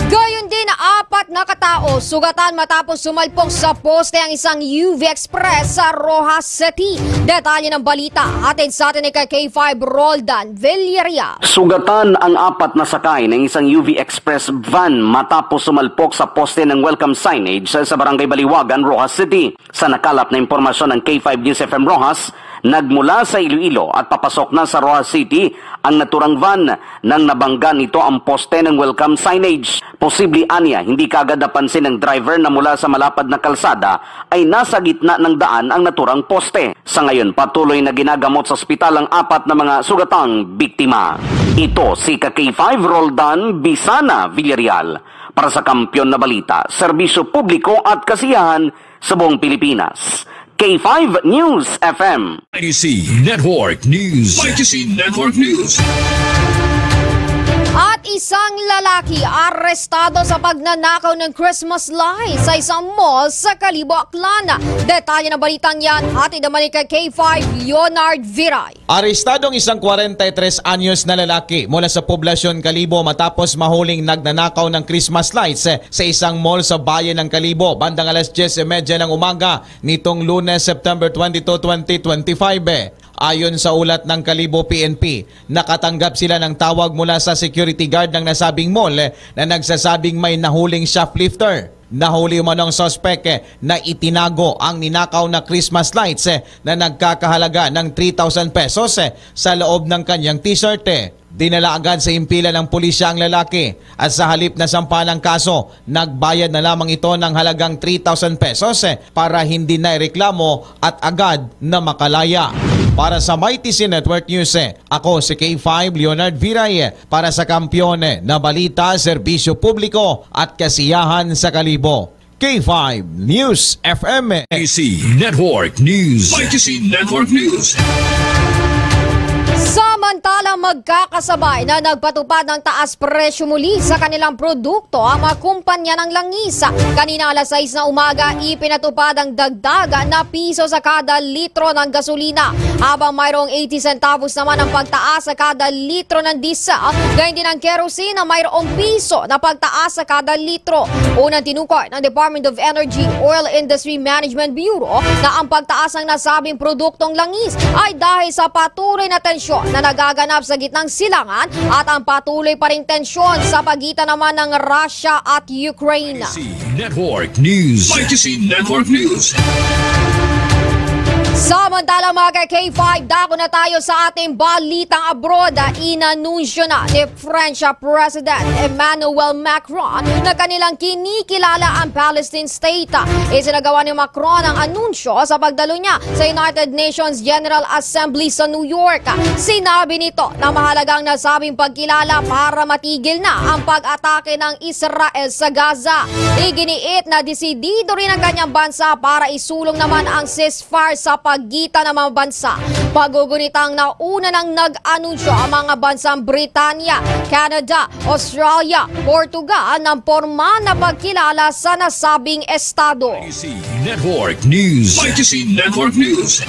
Gayon din, apat na katao sugatan matapos sumalpok sa poste ang isang U V Express sa Roxas City. Detalye ng balita, hatid sa atin ni kay K five Roldan Villarreal. Sugatan ang apat na sakay ng isang U V Express van matapos sumalpok sa poste ng welcome signage sa, sa Barangay Baliwagan, Roxas City. Sa nakalap na impormasyon ng K five News F M Roxas, nagmula sa Iloilo at papasok na sa Roxas City ang naturang van nang nabangga nito ang poste ng welcome signage. Posible anya, hindi kaagad napansin ng driver na mula sa malapad na kalsada ay nasa gitna ng daan ang naturang poste. Sa ngayon, patuloy na ginagamot sa ospital ang apat na mga sugatang biktima. Ito si ka K five Roldan Bisana Villarreal para sa Kampiyon na Balita, Serbisyo Publiko at Kasiyahan sa buong Pilipinas. K five News F M. Mighty C Network News. Mighty C Network News. At isang lalaki arestado sa pagnanakaw ng Christmas lights sa isang mall sa Kalibo, Aklan. Detalye ng balitang yan, hatid naman ni kay K five Leonard Viray. Arestado ang isang kwarenta y tres anyos na lalaki mula sa Poblacion Kalibo matapos mahuling nagnanakaw ng Christmas lights, eh, sa isang mall sa bayan ng Kalibo bandang alas diyes y medya ng umaga nitong Lunes, September twenty-two, twenty twenty-five, eh. Ayon sa ulat ng Kalibo P N P, nakatanggap sila ng tawag mula sa security guard ng nasabing mall, eh, na nagsasabing may nahuling shoplifter. Nahuli umano ang suspek, eh, na itinago ang ninakaw na Christmas lights, eh, na nagkakahalaga ng three thousand pesos, eh, sa loob ng kanyang t-shirt, eh. Dinala agad sa himpilan ng pulisya ang lalaki at sa halip na sampahan ang kaso, nagbayad na lamang ito ng halagang three thousand pesos, eh, para hindi na ireklamo at agad na makalaya. Para sa Mighty C Network News, eh, ako si K five Leonard Viray, eh, para sa Kampiyon, eh, na Balita, Serbisyo Publiko at Kasiyahan sa Kalibo. K five News F M. K C Network News. K C Network News. Samantala, magkakasabay na nagpatupad ng taas presyo muli sa kanilang produkto ang mga kumpanya ng langis. Kanina alas sais na umaga, ipinatupad ang dagdag na piso sa kada litro ng gasolina, habang mayroong eighty centavos naman ang pagtaas sa kada litro ng diesel. Gayun din ang kerosene na mayroong piso na pagtaas sa kada litro. Unang tinukoy ng Department of Energy Oil Industry Management Bureau na ang pagtaas ng nasabing produktong langis ay dahil sa patuloy na tensyon na nagaganap sa gitnang silangan at ang patuloy pa ring tensyon sa pagitan naman ng Russia at Ukraine. Mighty C Network News. Mighty C Network News. Samantala, Mga ka-K five, dako na tayo sa ating balitang abroad. Inanunsyo na ni French President Emmanuel Macron na kanilang kinikilala ang Palestine State. Isinagawa ni Macron ang anunsyo sa pagdalo niya sa United Nations General Assembly sa New York. Sinabi nito na mahalagang nasabing pagkilala para matigil na ang pag-atake ng Israel sa Gaza. Iginiit na desidido rin ang kanyang bansa para isulong naman ang ceasefire sa pagitan ng mga bansa. Pagugunitang nauna nang nag-anunsyo ang mga bansang Britanya, Canada, Australia, Portugal ng pormal na pagkilala sa nasabing estado. Mighty C Network News. Mighty C Network News.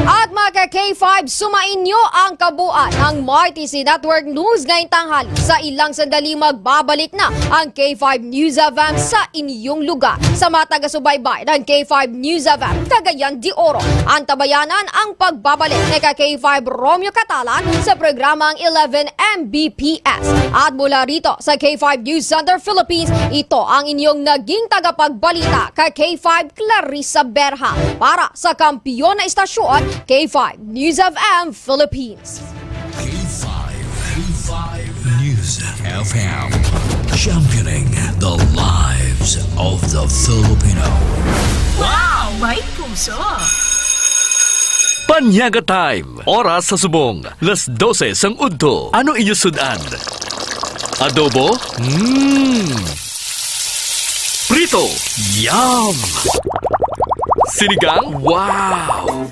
At mga ka-K five, sumainyo ang kabuuan ng Mighty C Network News ngayong tanghali. Sa ilang sandali, magbabalik na ang K five News F M sa inyong lugar. Sa mga taga-subaybay ng K five News F M Cagayan de Oro, antabayanan ang pagbabalik ni ka-K five Romeo Catalan sa programang eleven M B P S. At mula rito sa K five News Center Philippines, ito ang inyong naging tagapagbalita, ka-K five Clarissa Berha. Para sa kampiyon na istasyon, K five News F M Philippines. K five, K five News F M, championing the lives of the Filipino. Wow! May puso! Panyaga Time, oras sa subong, las dose sang udto. Ano inyo sud-an? Adobo? Mm. Prito? Yum! Sinigang? Wow!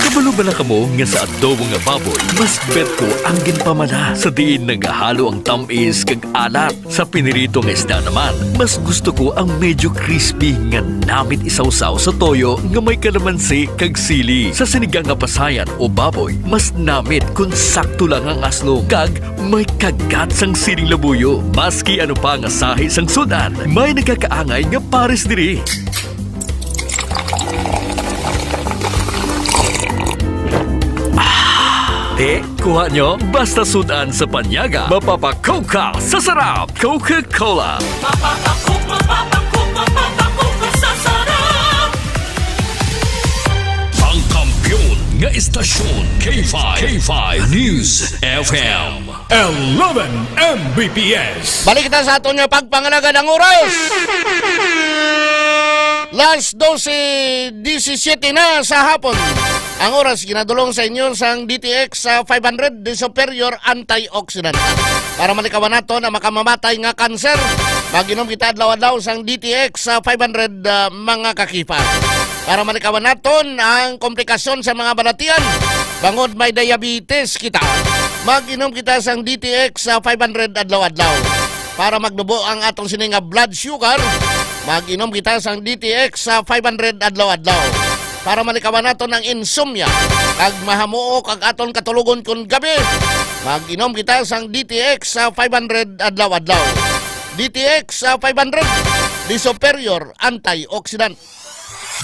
Kabalo bala kamo nga sa adobo nga baboy, mas bet ko ang ginpamana, sa diin nagahalo ang tamis kag alat. Sa pinirito nga isda naman, mas gusto ko ang medyo crispy nga namit isawsaw sa toyo nga may kalamansi kag sili. Sa sinigang nga pasayan o baboy, mas namit kon sakto lang ang aslom kag may kagat sang siling labuyo. Maski ano pa nga sahi sang sud-an, may nagakaangay nga pares diri. Ah! Te, kuha nyo? Basta sud-an sa panyaga, mapapakoka sa sarap. Coca-Cola. Mapapakoka, mapapakoka, mapapakoka sa sarap. Ang kampiyon nga istasyon, K five, K five News F M. Eleven M B P S. Balik kita sa aton nga pagpangalagad ang oras. Las dose disisiete na sa hapon. Ang oras ginadulong sa inyo sang D T X sa five hundred, the superior antioxidant. Para malikawan naton ang makamamatay nga kanser, mag-inom kita adlaw-adlaw sang D T X sa five hundred, ah, mga ka-K five. Para malikawan naton ang komplikasyon sa mga balatian, bangod may diabetes kita, mag-inom kita sang D T X sa five hundred adlaw-adlaw. Para magnubo ang atong sini nga blood sugar, mag-inom kita sang D T X sa five hundred adlaw-adlaw. Para malikawan naton ang insomnia, kag mahamuok ang aton katulogon kon gabi, mag-inom kita sang D T X sa five hundred adlaw-adlaw. D T X sa five hundred, the superior antioxidant.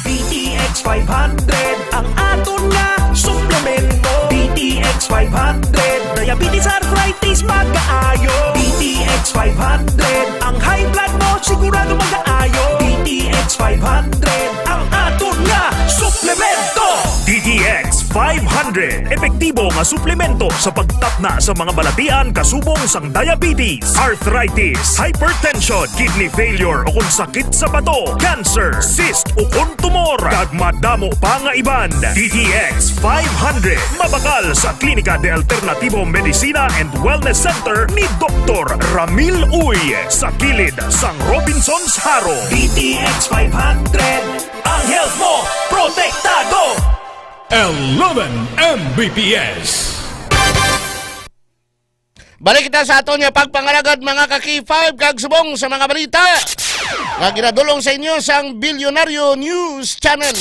D T X five hundred, ang aton nga suplemento. D T X five hundred, diabetes, arthritis, magkaayo. D T X five hundred, ang high blood mo sigurado magkaayo. D T X five hundred, ang aton nga suplemento. D T X five hundred, epektibo nga suplemento sa pagtapna sa mga balatian kasubong sang diabetes, arthritis, hypertension, kidney failure o kon sakit sa bato, cancer, cyst o kon tumor, kag madamo pa nga iban. D T X five hundred, mabakal sa Klinika de Alternativo Medicina and Wellness Center ni Doktor Ramil Uy sa kilid sang Robinsons Jaro. D T X five hundred, ang health mo protektado. Eleven M B P S. Balik kita sa aton nga pagpangalagad, mga ka-K five, kag subong sa mga balita nga ginadulong sa inyo sang Bilyonaryo News Channel.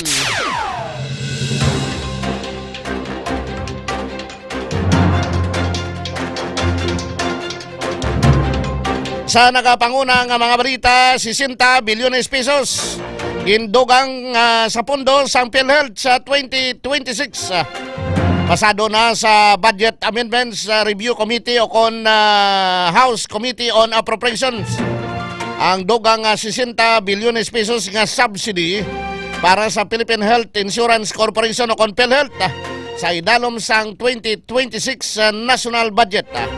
Sa nagapanguna nga mga balita, sesenta bilyones pesos gindugang, ah, sa pondo sang PhilHealth sa twenty twenty-six. Ah, pasado na sa Budget Amendments, ah, Review Committee o kon, ah, House Committee on Appropriations ang dugang, ah, sesenta bilyones pesos nga subsidy para sa Philippine Health Insurance Corporation o kon PhilHealth, ah, sa idalom sang twenty twenty-six, ah, national budget, ah.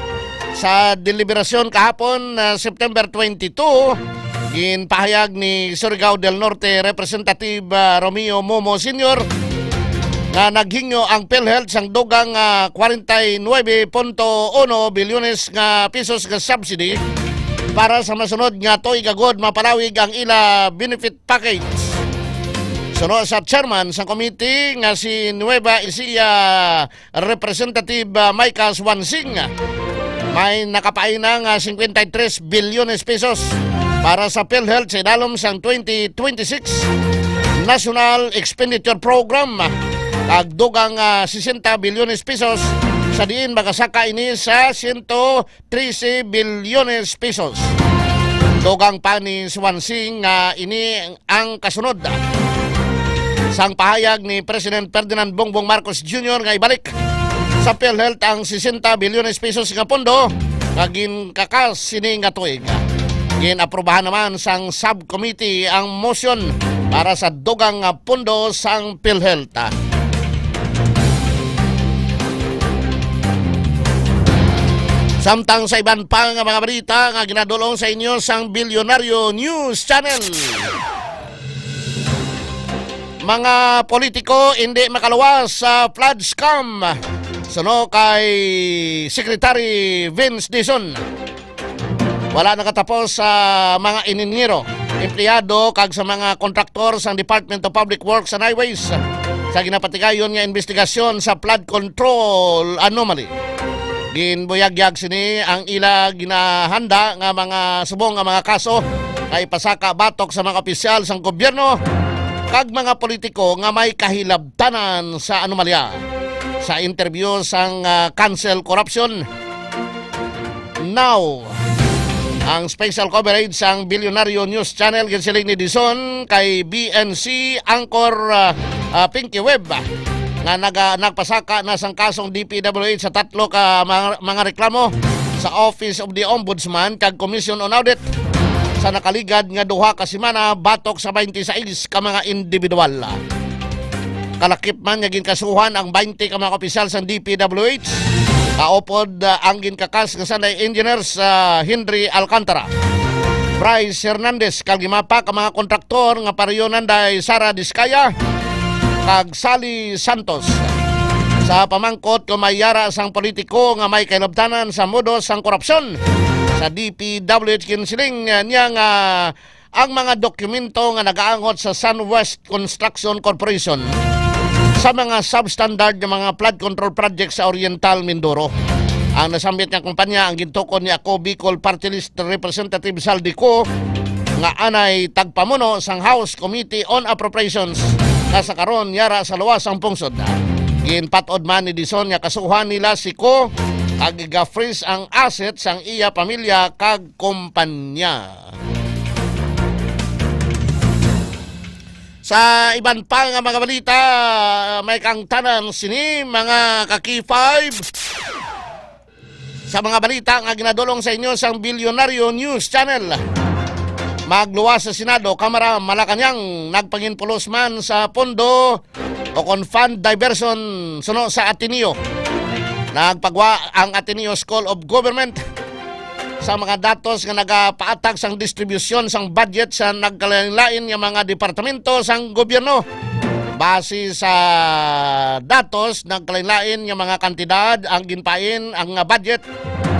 Sa deliberasyon kahapon, ah, September twenty-two, ginpahayag ni Surigao del Norte Representative, ah, Romeo Momo Senior nga naghingyo ang PhilHealth sang dugang, ah, kwarenta y nuebe punto uno bilyones nga pesos nga subsidy para sa masunod nga tuig agod mapalawig ang ila benefit package. Suno sa chairman sa committee nga si Nueva Ecija Representative, ah, Micah Swansing, may nakapaina nga cincuenta y tres bilyones pesos para sa PhilHealth sa idalom sang twenty twenty-six National Expenditure Program, kag dugang, ah, sesenta bilyones pesos, sa diin magasaka ini sa sento trese bilyones pesos. Dugang pa ni Swansing nga ini ang kasunod sang pahayag ni President Ferdinand Bongbong Marcos Junior nga ibalik sa PhilHealth ang sesenta bilyones pesos nga pondo nga ginkakas sini nga tuig. Ginaprubahan naman sang subcommittee ang motion para sa dugang nga pondo sang PhilHealth. Samtang sa iban pa nga mga balita nga ginadulong sa inyo sang Bilyonaryo News Channel. Mga politiko hindi makaluwas sa flood scam. Suno kay Secretary Vince Dizon. Wala nakatapos sa mga inhinyero, empleyado, kag sa mga kontraktor sang Department of Public Works and Highways sa ginapatigayon nga investigasyon sa flood control anomaly. Ginbuyagyag sini ang ila ginahanda nga mga subong nga mga kaso nga ipasaka batok sa mga opisyal sang gobyerno kag mga politiko nga may kahilabtanan sa anomalya. Sa interview sang, ah, Cancel Corruption, Now, ang special coverage sang Bilyonaryo News Channel ginsiling ni Dizon kay B N C anchor, ah, ah, Pinky Webb, ah, nga naga-, nagpasaka na sang kasong D P W H sa tatlo ka mga, mga reklamo sa Office of the Ombudsman kag Commission on Audit sa nakaligad nga duha ka semana batok sa twenty-six ka mga individual. Kalakip man nga ginkasuhan ang twenty ka mga opisyal sang D P W H, kaupod, ah, ang ginkakas nga sanay engineer sa Henry Alcantara, Bryce Hernandez, kag lima pa ka mga kontraktor nga pareho nanday Sara Discaya kag Sally Santos. Sa pamangkot kung may yara sang politiko nga may kahilabtanan sa modus sang korupsyon sa D P W H, ginsiling niya nga ang mga dokumento nga nagaangot sa Sunwest Construction Corporation sa mga substandard nga mga flood control project sa Oriental Mindoro. Ang nasambit nga kumpanya ang gintukod ni Ako Bicol Party List Representative Zaldy Co nga anay tagpamuno sang House Committee on Appropriations nga sa karon yara sa luwas ang pungsod. Ginpatod man ni Dizon nga kasuhan nila si Co kag iga-freeze ang asset sang iya pamilya kag kumpanya. Sa iban pa nga mga balita, may kaangtanan sini, mga ka-K five. Sa mga balita nga ginadulong sa inyo sang Bilyonaryo News Channel, magluwas sa Senado, Kamara, Malacañang, nagpanginpulos man sa pondo o kon fund diversion suno sa Ateneo. Nagpagwa ang Ateneo School of Government sa mga datos nga nagapaatag sang distribusyon sang budget sa nagkalain-lain nga mga departamento sang gobyerno. Base sa datos, nagkalain-lain nga mga kantidad ang ginpain ang, ah, budget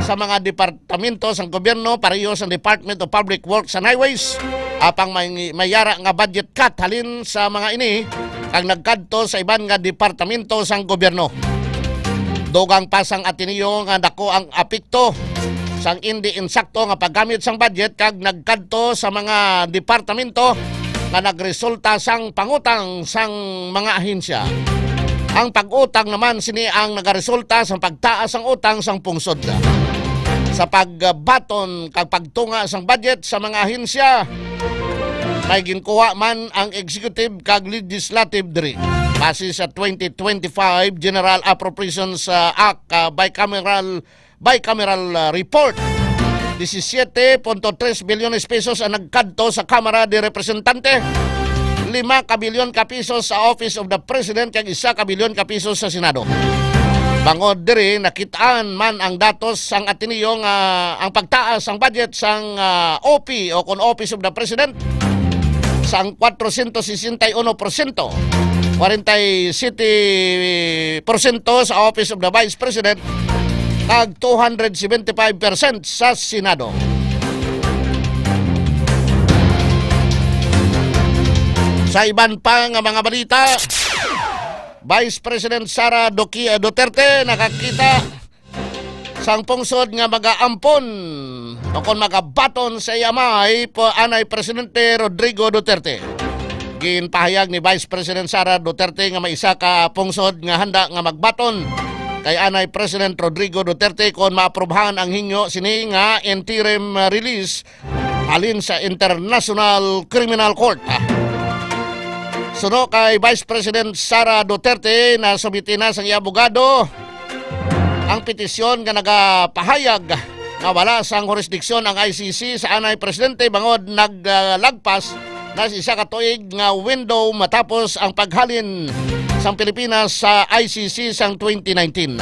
sa mga departamento sang gobyerno, pareho sang Department of Public Works and Highways. Apang may, may yara nga budget cut halin sa mga ini kag nagkadto sa iban nga departamento sang gobyerno. Dugang pa sang Ateneo nga dako ang apekto sang indi insakto nga paggamit sang budget kag nagkadto sa mga departamento nga nagresulta sang pangutang sang mga ahensya. Ang pag-utang naman sini ang nagaresulta sa pagtaas sang utang sang pungsod. Sa pagbaton kag pagtunga sang budget sa mga ahensya, may ginkuha man ang executive kag legislative diri. Base sa twenty twenty-five General Appropriations, ah, Act, ah, bicameral, bicameral, ah, report, disisiete punto tres bilyones pesos ang nagkadto sa Kamara de Representante. lima ka bilyon ka pisos sa Office of the President kag isa ka bilyon ka pisos sa Senado. Bangod diri, nakitaan man ang datos sang Ateneo nga ang pagtaas sang budget sang, ah, O P o kon Office of the President sang kwatrocientos sesenta y uno porsyento, kwarenta y siyete porsyento sa Office of the Vice President kag two hundred seventy-five percent sa Senado. Sa iban pa nga mga balita, Vice President Sara Duki-, Duterte nakakita sang pungsod nga magaampon o kon magabaton sa iya amay, po, anay Presidente Rodrigo Duterte. Ginpahayag ni Vice President Sara Duterte nga may isa ka pungsod nga handa nga magbaton kay anay President Rodrigo Duterte kon maaprubahan ang hingyo sini nga interim release halin sa International Criminal Court. Suno kay Vice President Sara Duterte, nasubmiti na sang iya abogado ang petisyon nga nagapahayag nga wala sang jurisdiction ang I C C sa anay presidente bangod naglagpas na sa isa ka tuig nga window matapos ang paghalin sang Pilipinas sa I C C sang twenty nineteen.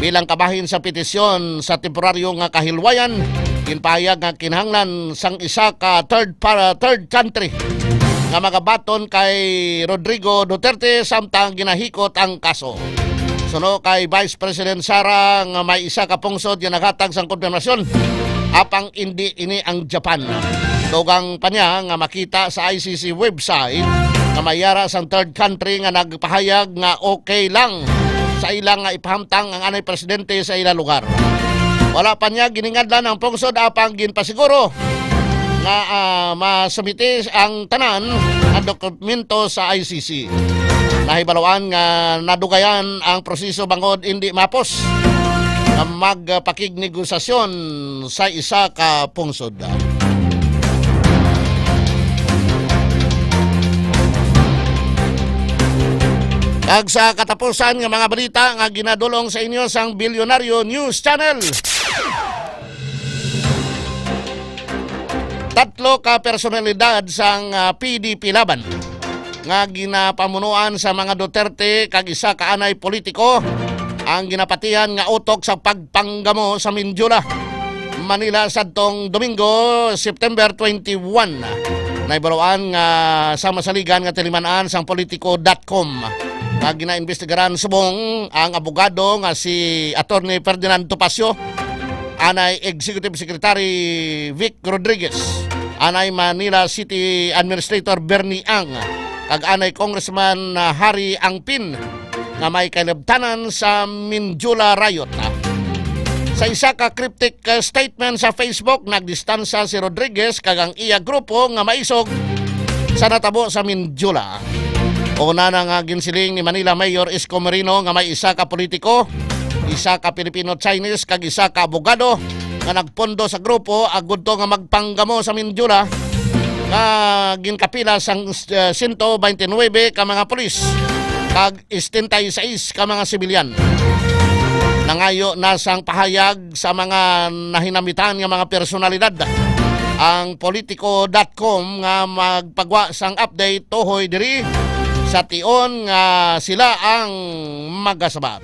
Bilang kabahin sa petisyon sa temporaryo nga kahilwayan, ginpahayag nga kinahanglan sang isa ka third para third country nga magabaton kay Rodrigo Duterte samtang ginahikot ang kaso. Suno kay Vice President Sara nga may isa ka pungsod nga naghatag sang konfirmasyon, apang indi ini ang Japan. Dugang pa niya nga makita sa I C C website nga may yara sang third country nga nagpahayag nga okay lang sa ila nga ipahamtang ang anay presidente sa ila lugar. Wala pa niya giningadlan ang pungsod, apang ginpasiguro nga, ah, masubmiti ang tanan nga dokumento sa I C C. Nahibaluan nga nadugayan ang proseso bangod indi mapos nga magpakignegosasyon sa isa ka pungsod. Kag sa katapusan nga mga balita nga ginadulong sa inyo sang Bilyonaryo News Channel. Tatlo ka personalidad sang, ah, P D P Laban nga ginapamunuan sa mga Duterte kag isa ka anay politiko ang ginapatihan nga utok sa pagpanggamo sa Mindiola, Manila, sadtong Domingo, September twenty-one. Nahibaluan nga sa masaligan nga tiliman-an sang politico dot com nga ginaimbestigaran subong ang abogado nga si Attorney Ferdinand Topacio, anay Executive Secretary Vic Rodriguez, anay Manila City Administrator Bernie Ang, kag anay Congressman, ah, Harry Angpin, nga may kalabtanan sa Mindiola riot. Sa isa ka cryptic, ah, statement sa Facebook, nagdistansya si Rodriguez kag ang iya grupo nga maisog sa natabo sa Mindiola. Una na nga ginsiling ni Manila Mayor Isko Moreno nga may isa ka politiko, isa ka Filipino-Chinese, kag isa ka abogado nga nagpondo sa grupo agud to nga magpanggamo sa Mindiola nga ginkapila sang, eh, sento baynte nuwebe ka mga pulis kag setenta y seis ka mga sibilyan. Nangayo na sang pahayag sa mga nahinamitan nga mga personalidad ang politico dot com nga magpagwa sang update tuhoy diri sa tion nga sila ang magasabat.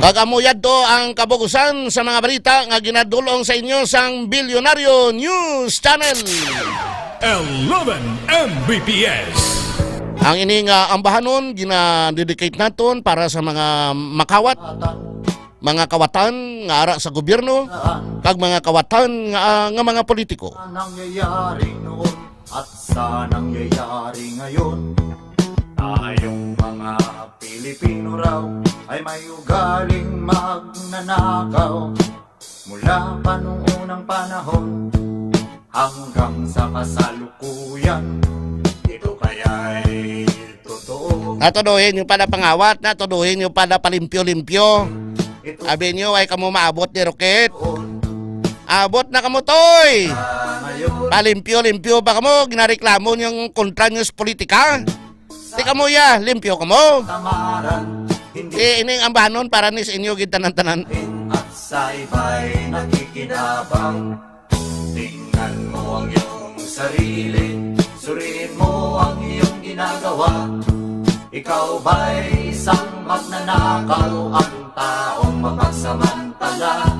Kag amo yadto ang kabugusan sa mga balita nga ginadulong sa inyo sang Bilyonaryo News Channel. Eleven M B P S. Ang ini nga ambahanon ginadedicate naton para sa mga makawat, mga kawatan nga ara sa gobyerno, kag mga kawatan nga, nga mga politiko. Nangyayari noon at sa nangyayari ngayon, tayong mga Pilipino raw ay may ugaling magnanakaw. Mula pa nung unang panahon hanggang sa kasalukuyan, ito kaya'y totoo. Natuduhin niyo pala pangawat, natuduhin niyo pala palimpyo-limpyo. Abi niyo, ay kamo maabot ni Rocket. Abot na kamo, Toy. Palimpyo-limpyo pa kamo, ginareklamo niyo ang kontra niyo sa politika. Di kamo ya, limpyo kamo. Tamaran, hindi Eh, ining ambanon para ni sa inyo gid tanan-tanan. At sa iba'y nakikinabang. Tingnan mo ang iyong sarili, suriin mo ang iyong ginagawa. Ikaw ba'y isang magnanakaw, ang taong mapagsamantala?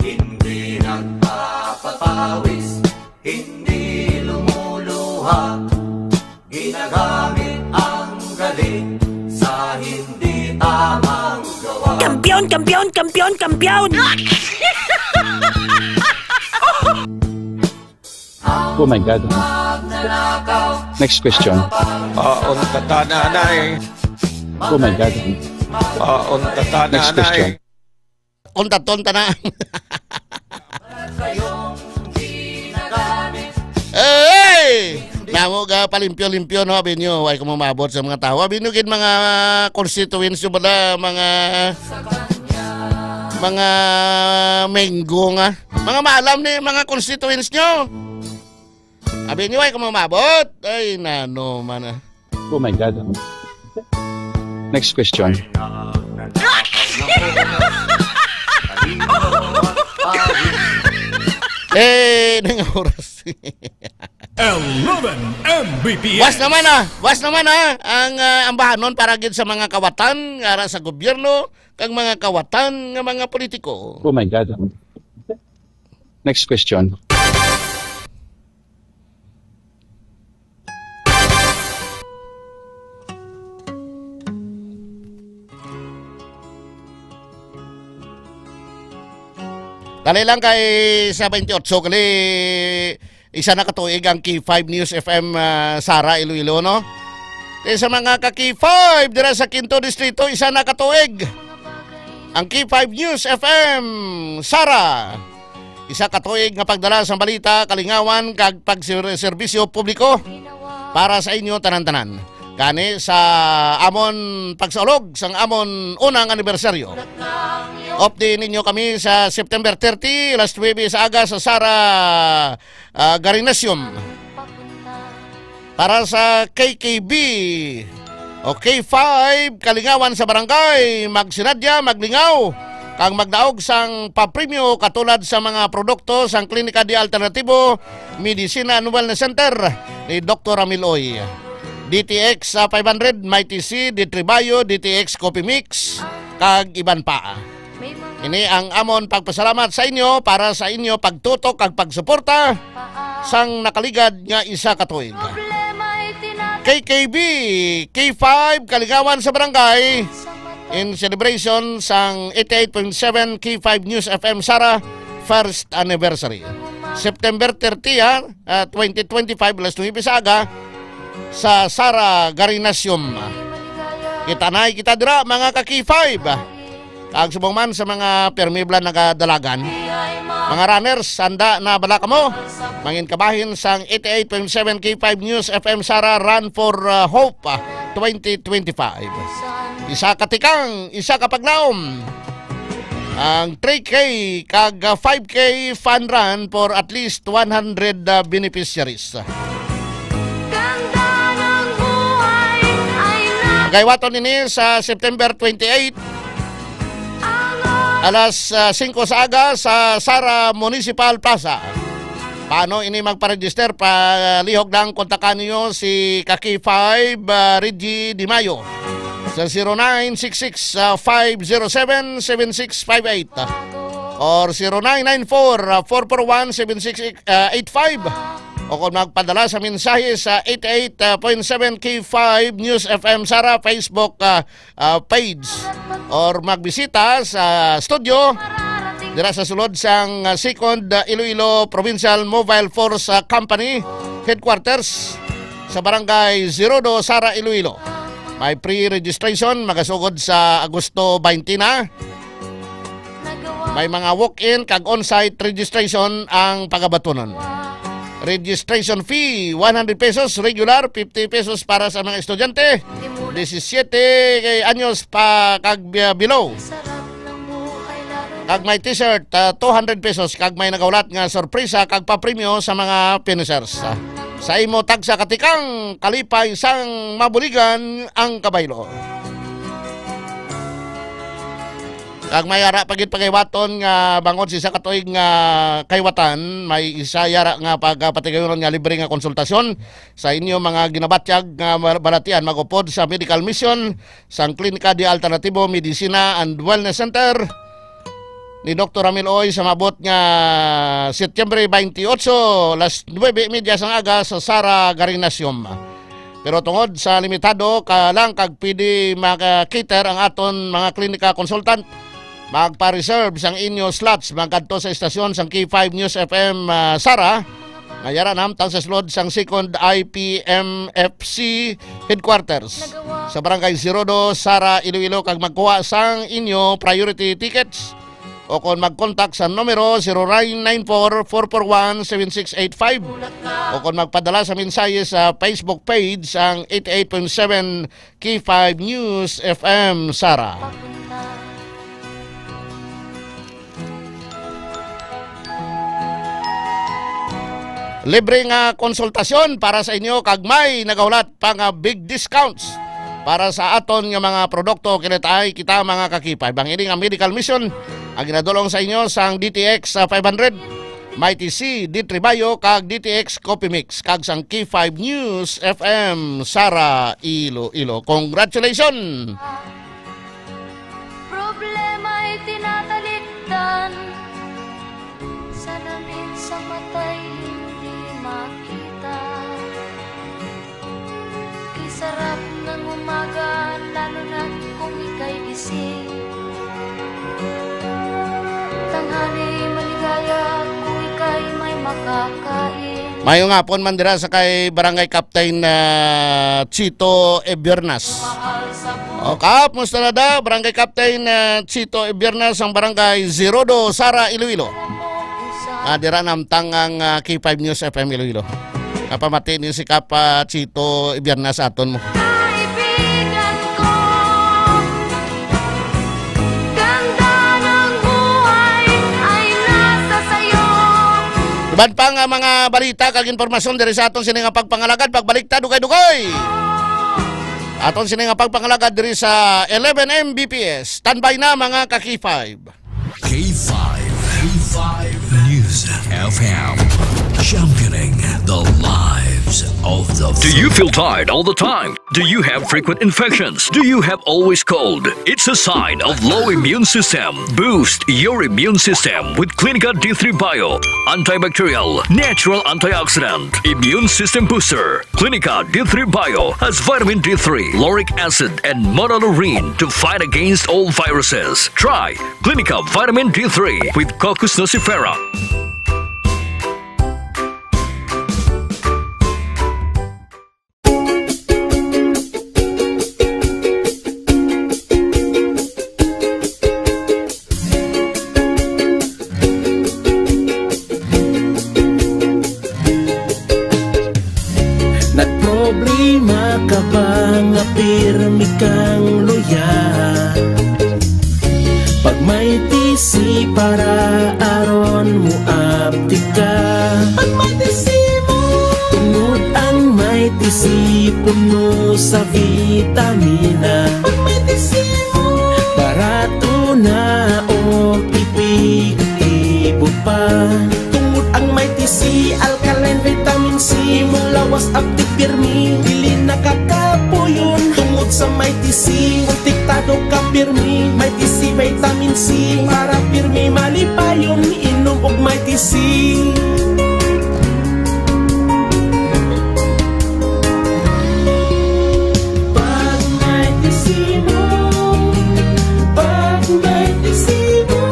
Hindi nagpapapawis, hindi lumuluha. Ginagamit ang galing sa hindi tamang gawa. Kampiyon, kampiyon, kampiyon, kampiyon! Oh my God. Next question. Aon ka ta, nanay? Oh my God. Aon ka ta, Next nanay? Question. Unta-unta na. Hey! Namo ga palimpyo-limpyo, no, abi nyo, way ko mamabot sa mga tao. Abi nyo gid mga constituents nyo bala, mga, mga menggo nga. Mga maalam ni mga constituents nyo. Abi nyo, way ko mamabot. Ay, nano man, ah. Oh my God. Next question. Eh, nang oras. Eleven M B P S. Was naman, ah. Was naman, ah. Ang, ah, ambahanon para gid sa mga kawatan, ara sa gobyerno, kag mga kawatan nga mga politiko. Oh my God. Next question. Dali lang kay sa twenty-eight, gali isa na ka tuig ang K five News F M, ah, Sara, Iloilo, no? Kay sa mga ka K five dira sa Quinto Distrito, isa na ka tuig ang K five News F M Sara. Isa ka tuig nga pagdala sang balita, kalingawan, kag pagservisyo publiko para sa inyo tanan-tanan. Gani sa amon pagsaulog sang amon unang anibersaryo. Update ninyo kami sa September thirty, alas nuebe sa aga sa Sara, ah, Garinasium. Para sa K K B o K five, kalingawan sa barangay, magsinadya, maglingaw, kag magdaog sang papremyo katulad sa mga produkto sang Klinika di Alternatibo, Medicina and Wellness Center ni Doktor Ramil Oy. D T X, ah, five hundred, Mighty C, D three Bio, D T X Coffee Mix, kag iban pa. Ini ang amon pagpasalamat sa inyo para sa inyo pagtutok kag pagsuporta sang nakaligad nga isa ka tuig. K K B, K five, Kaligawan sa Barangay, in celebration sang eighty-eight point seven K five News F M Sara first anniversary. September thirty, ha, ah, twenty twenty-five, alas nuebe sa aga, sa Sara Garinasium. Kita na kita dira, mga ka K five. Kag subong man sa mga permi bala nagadalagan, mga runners, handa na bala kamo? Mangin kabahin sang eighty-eight point seven K five News F M Sara Run for, uh, Hope, uh, twenty twenty-five. Isa ka tikang, isa ka paglaom. Ang three K kag, uh, five K fun run for at least one hundred, uh, beneficiaries. Ganda ng buhay ay na- Gaywaton ini sa September twenty-eight, alas, ah, singko sa aga sa Sara Municipal Plaza. Paano ini magpa-register? Palihog lang, kontakan niyo si Kaki five, ah, Reggie Di Mayo sa zero nine six six, ah, five zero seven, seven six five eight, ah, or zero nine nine four, ah, four four one, seven six eight five. O kung magpadala sa mensahe sa eighty-eight point seven K five News F M Sara Facebook, ah, ah, page or magbisita sa studio dira sa sulod sang, ah, Second, ah, Iloilo Provincial Mobile Force, ah, Company Headquarters sa Barangay Zero Dos, Sara, Iloilo. May pre-registration, magasugod sa Agosto twenty na. May mga walk-in kag on-site registration ang pagabatunon. Registration fee, one hundred pesos, regular, fifty pesos para sa mga estudyante, disisiete anyos pa kag bi-, below. Kag may t-shirt, ah, two hundred pesos, kag may nagahulat nga sorpresa kag papremyo sa mga finishers. Ah, Sa imo tagsa ka tikang, kalipay sang mabuligan ang kabaylo. Kag may ara pa gid pagaywaton nga bangod sa isa ka tuig nga kaywatan, may isa yara nga pagapatigayonon nga libre nga konsultasyon sa inyo mga ginabatyag nga bar-, balatian mag-upod sa medical mission sang Klinika de Alternativo Medicina and Wellness Center ni Doktor Ramil Oy sa maabot nga Setyembre twenty-eight, alas nuebe y media sang aga sa Sara Garinacium. Pero tungod sa limitado ka lang kag pwede maka-cater ang aton mga klinika consultant, magpa-reserve sang inyo slots magkadto sa istasyon sang K five News F M, ah, Sara, nga yara nahamtang sa sulod sang Second I P M F C Headquarters sa Barangay Zerodo, Sara, Iloilo, kag magkuha sang inyo priority tickets o kon mag-contact sa numero zero nine nine four, four four one, seven six eight five o kon magpadala sa mensahe sa Facebook page sang eighty-eight point seven K five News F M, Sara. Libre nga konsultasyon para sa inyo kag may nagahulat pa nga big discounts para sa aton nga mga produkto. Kinataay kita, mga kakipay. Bang ini nga medical mission ang ginadulong sa inyo sang D T X five hundred, Mighty C, D three Bio, kag D T X Coffee Mix, kag sang K five News F M, Sara, Iloilo. Congratulations! Problema'y tinatalikdan, salamin sa mata'y hindi makita. Kay sarap ng umaga, lalo na kung ika'y gising. Tanghali maligaya kung ika'y may makakain. Maayong hapon man dira sa kay Barangay Captain, ah, Chito Ebiernas. O, Kap, musta na da? Barangay Captain, ah, Chito Ebiernas, ang Barangay Zerodo, Sara, Iloilo. Ah, dira namtang ang, ah, K five News F M Iloilo. Kapamati ni si Kap, ah, Chito Ebiernas sa aton mo. Kaibigan ko, ganda ng buhay ay nasa sayo. Iban pa nga mga balita kag impormasyon diri sa aton sini nga pagpangalagad, pagbalik ta dugay-dugay. Aton sini nga pagpangalagad diri sa eleven M B P S. Standby na, mga ka-K five. K five, K five News F M, championing the lives of the Do you feel tired all the time? Do you have frequent infections? Do you have always cold? It's a sign of low immune system. Boost your immune system with Clinica D three Bio, antibacterial, natural antioxidant, immune system booster. Clinica D three Bio has vitamin D three, lauric acid, and monolaurin to fight against all viruses. Try Clinica Vitamin D three with Cocos nucifera. Nagproblema ka ba nga pirmi kang luya? Pag may T C para aron mo aptika. Pag may T C mo. Tungod ang may T C puno sa vitamina. Pag may T C mo. Barato na o epektibo pa. Tungod ang may T C, alkaline vitamin C, imong lawas aptik pirmi, dili nakakapuyon. Tungod sa may T C, protektado ka pirmi. May T C vitamin C, para pirmi malipayon. Inom og may T C. Pag may T C mo, pag may T C mo,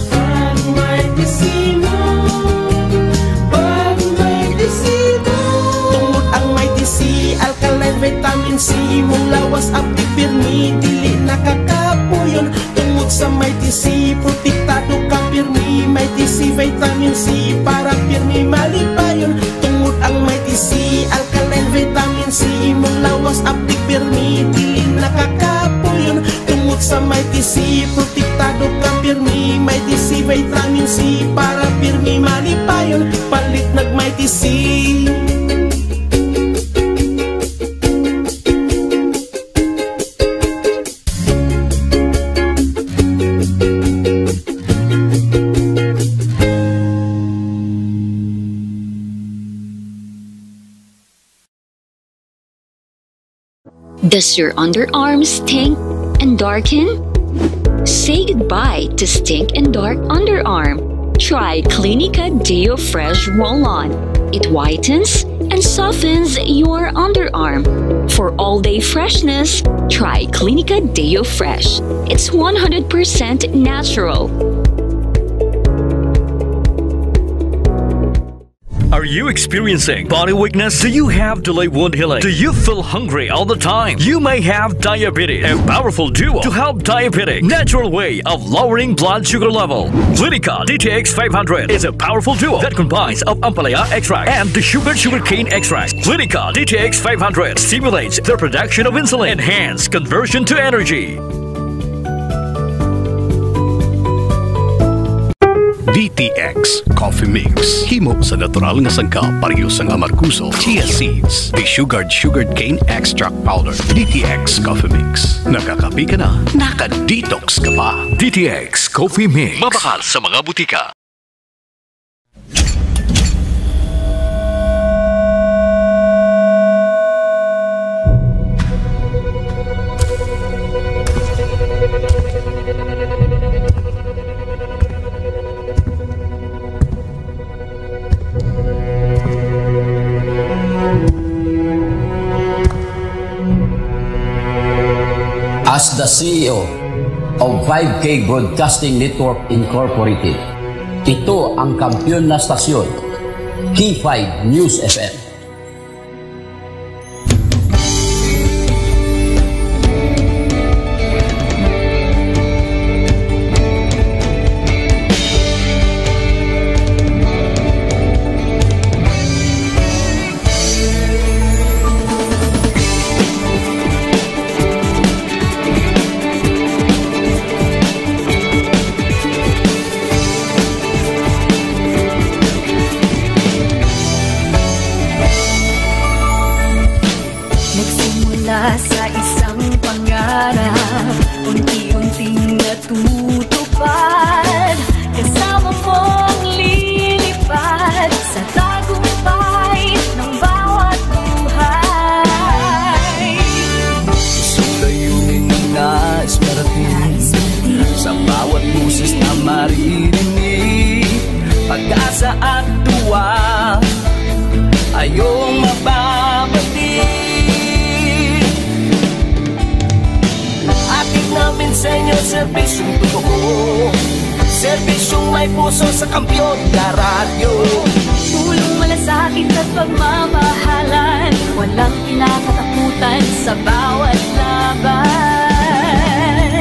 pag may T C mo, pag may T C mo. Tungod ang may T C, alkaline vitamin C, imong lawas aptik pirmi, dili nakakapuyon. Tungod sa may T C, protektado ka pirmi. May T C vitamin C, para pirmi malipayon. Tungod ang may T C, alkaline vitamin C, imong lawas aptik pirmi, dili nakakapuyon. Tungod sa may T C, protektado ka pirmi. May T C vitamin C, para pirmi malipayon. Palit nag may T C. Does your underarm stink and darken? Say goodbye to stink and dark underarm. Try Clinica Deo Fresh Roll-On. It whitens and softens your underarm. For all-day freshness, try Clinica Deo Fresh. It's one hundred percent natural. Are you experiencing body weakness? Do you have delayed wound healing? Do you feel hungry all the time? You may have diabetes. A powerful duo to help diabetic. Natural way of lowering blood sugar level. Clinica D T X five hundred is a powerful duo that combines of ampalaya extract and the sugar sugarcane extract. Clinica D T X five hundred stimulates the production of insulin, enhance conversion to energy. D T X Coffee Mix. Himo sa natural nga sangkap, pareho sang amargoso, chia seeds, desugared sugarcane extract powder. D T X Coffee Mix. Nakakape ka na, naka-detox ka pa. D T X Coffee Mix. Mabakal sa mga butika. As the C E O of five K Broadcasting Network Incorporated, ito ang kampiyon na stasyon, K five News F M. Nagsimula sa isang pangarap, unti-unting natutupad. Kasama mong lilipad sa tagumpay ng bawat buhay. Isang layunin na nais marating, sa bawat boses na maririnig, pag-asa at tuwa, ayong mababati. Hatid namin sa inyo serbisyong totoo, serbisyong may puso sa kampiyon na radyo. Tulong, malasakit at pagmamahalan, walang kinakatakutan sa bawat laban.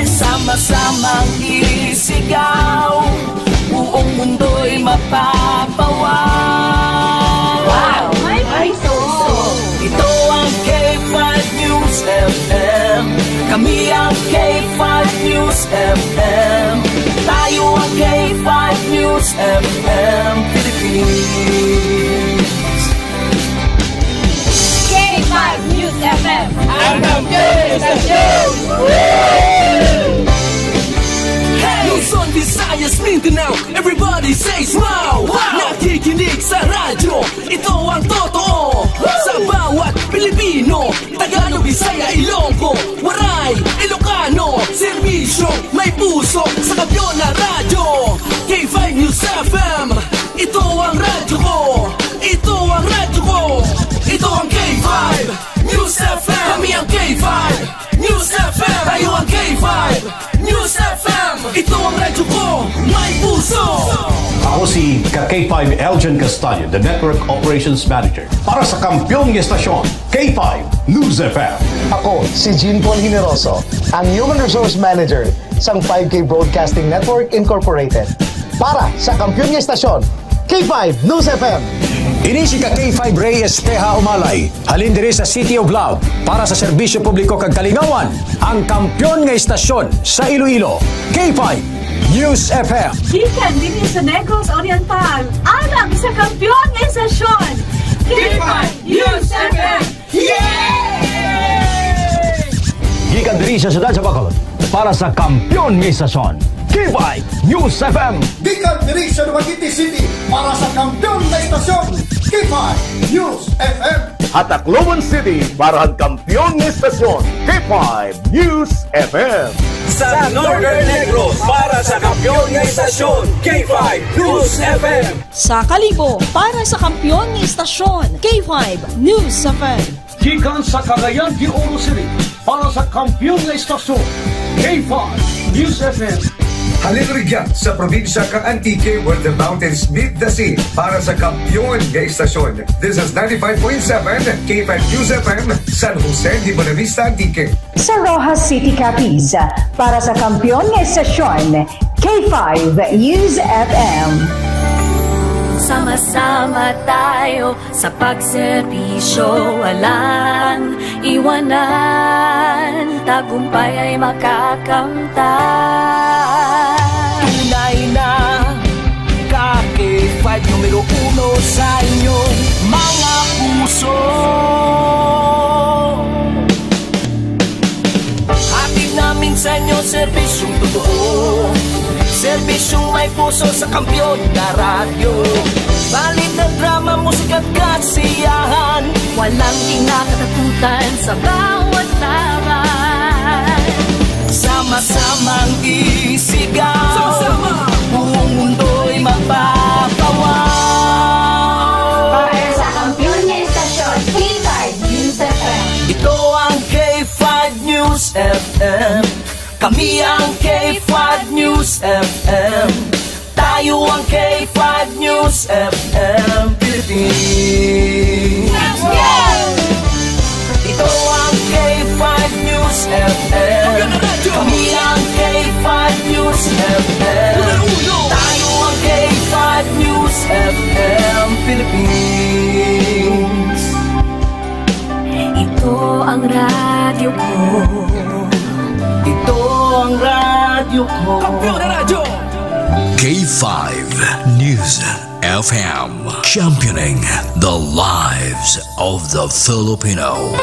Sama-samang isigaw, buong mundo'y mapapawaw. Wow! May puso! Ito ang K five News F M. Kami ang K five News F M. Tayo ang K five News F M Philippines. K five News F M. Ang kampiyon sa show! Hey! Luzon, Visayas, Mindanao, everybody says wow! Wow! Nakikinig sa radyo, ito ang totoo. Sa bawat Pilipino, Tagalog, Bisaya, Ilonggo, Waray, Ilocano, serbisyo, may puso, sa kampiyon na radyo. K five News F M, ito ang radyo ko. Ito ang radyo ko. Ito ang K five News F M. Kami ang K five News F M. Tayo ang K five News F M. Ito ang radyo ko. May puso. Ako si ka K five Elgin Castaño, the Network Operations Manager. Para sa kampiyon nga estasyon, K five News F M. Ako si Jean Paul Generoso, ang Human Resource Manager sang five K Broadcasting Network Incorporated. Para sa kampiyon nga estasyon, K five News F M. Ini si ka K five Rey Espeha Umalay, halin diri sa City of Love, para sa serbisyo publiko kag kalingawan, ang kampiyon nga estasyon sa Iloilo, K five News F M. Gikan dinhi sa Negros Oriental, alang sa kampiyon nga estasyon, K five News F M. Yay! Gikan diri sa siyudad sa Bacolod, para sa kampiyon nga estasyon, K five News F M. Gikan diri sa Dumaguete City, para sa kampiyon nga estasyon, K five News F M. Sa Tacloban City, para sa kampiyon nga istasyon, K five News F M. Sa Northern Negros, para sa kampiyon nga istasyon, K five News F M. Sa Kalibo, para sa kampiyon nga istasyon, K five News F M. Gikan sa Cagayan de Oro City, para sa kampiyon nga istasyon, K five News F M. Halin rugya sa probinsya kang Antique, where the mountains meet the sea, para sa kampiyon nga istasyon. This is ninety-five point seven K five News F M, San Jose de Buenavista, Antique. Sa Roxas City, Capiz, para sa kampiyon nga istasyon, K five News F M. Sama-sama tayo sa pagserbisyo, walang iwanan, tagumpay ay makakamtan. Tunay na ka K five, numero uno sa inyong mga puso. Hatid namin sa inyo serbisyong totoo, serbisyong may puso sa kampiyon na radyo. Balita, drama, musika at kasiyahan, walang kinakatakutan sa bawat laban. Sama-samang isigaw, sama-sama, buong mundo'y magpapawaw. Para sa kampiyon nga istasyon, K five News F M. Ito ang K five News F M. Kami ang K five News F M. Tayo ang K five News F M Philippines. Let's go! Ito ang K five News F M. Kami ang K five News F M. Tayo ang K five News F M Philippines. Ito ang radyo ko. Ito ang radyo ko. Kampiyon na radyo. K five News F M, championing the lives of the Filipino.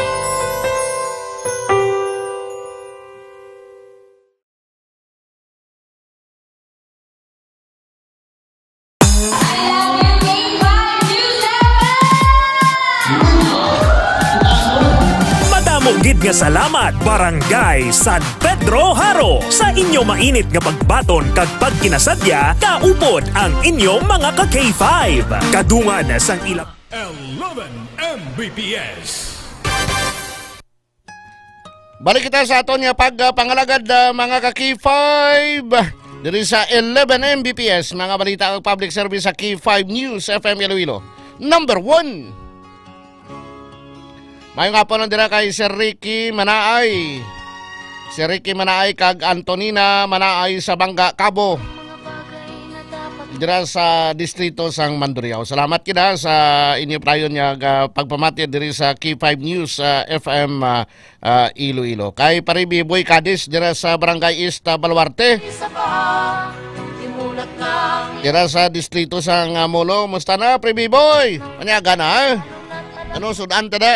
Madamo gid nga salamat, Barangay San Pedro Jaro, sa inyo mainit nga pagbaton kag pagkinasadya, kaupod ang inyo mga ka K five. Kadungan sang ilang eleven M B P S. Balik kita sa aton nga pagpangalagad, ah, mga ka K five, diri sa eleven M B P S, mga balita ug public service sa K five News F M Iloilo. Number one. Mayong hapon lang dira kay Sir Ricky Manaay. Sir Ricky Manaay kag Antonina Manaay sa Banga, Cabo. Dira sa distrito sang Mandurriao. Salamat gid, ha, sa inyo padayon nga, ah, pagpamati diri sa K five News, ah, F M, ah, ah, Iloilo. Kay Pare Biboy Cadiz dira sa Barangay East, ah, Baluarte. Dira sa distrito sang, ah, Molo. Musta na, Pre Biboy? Manyaga na, ha? Ano, sudan ta da?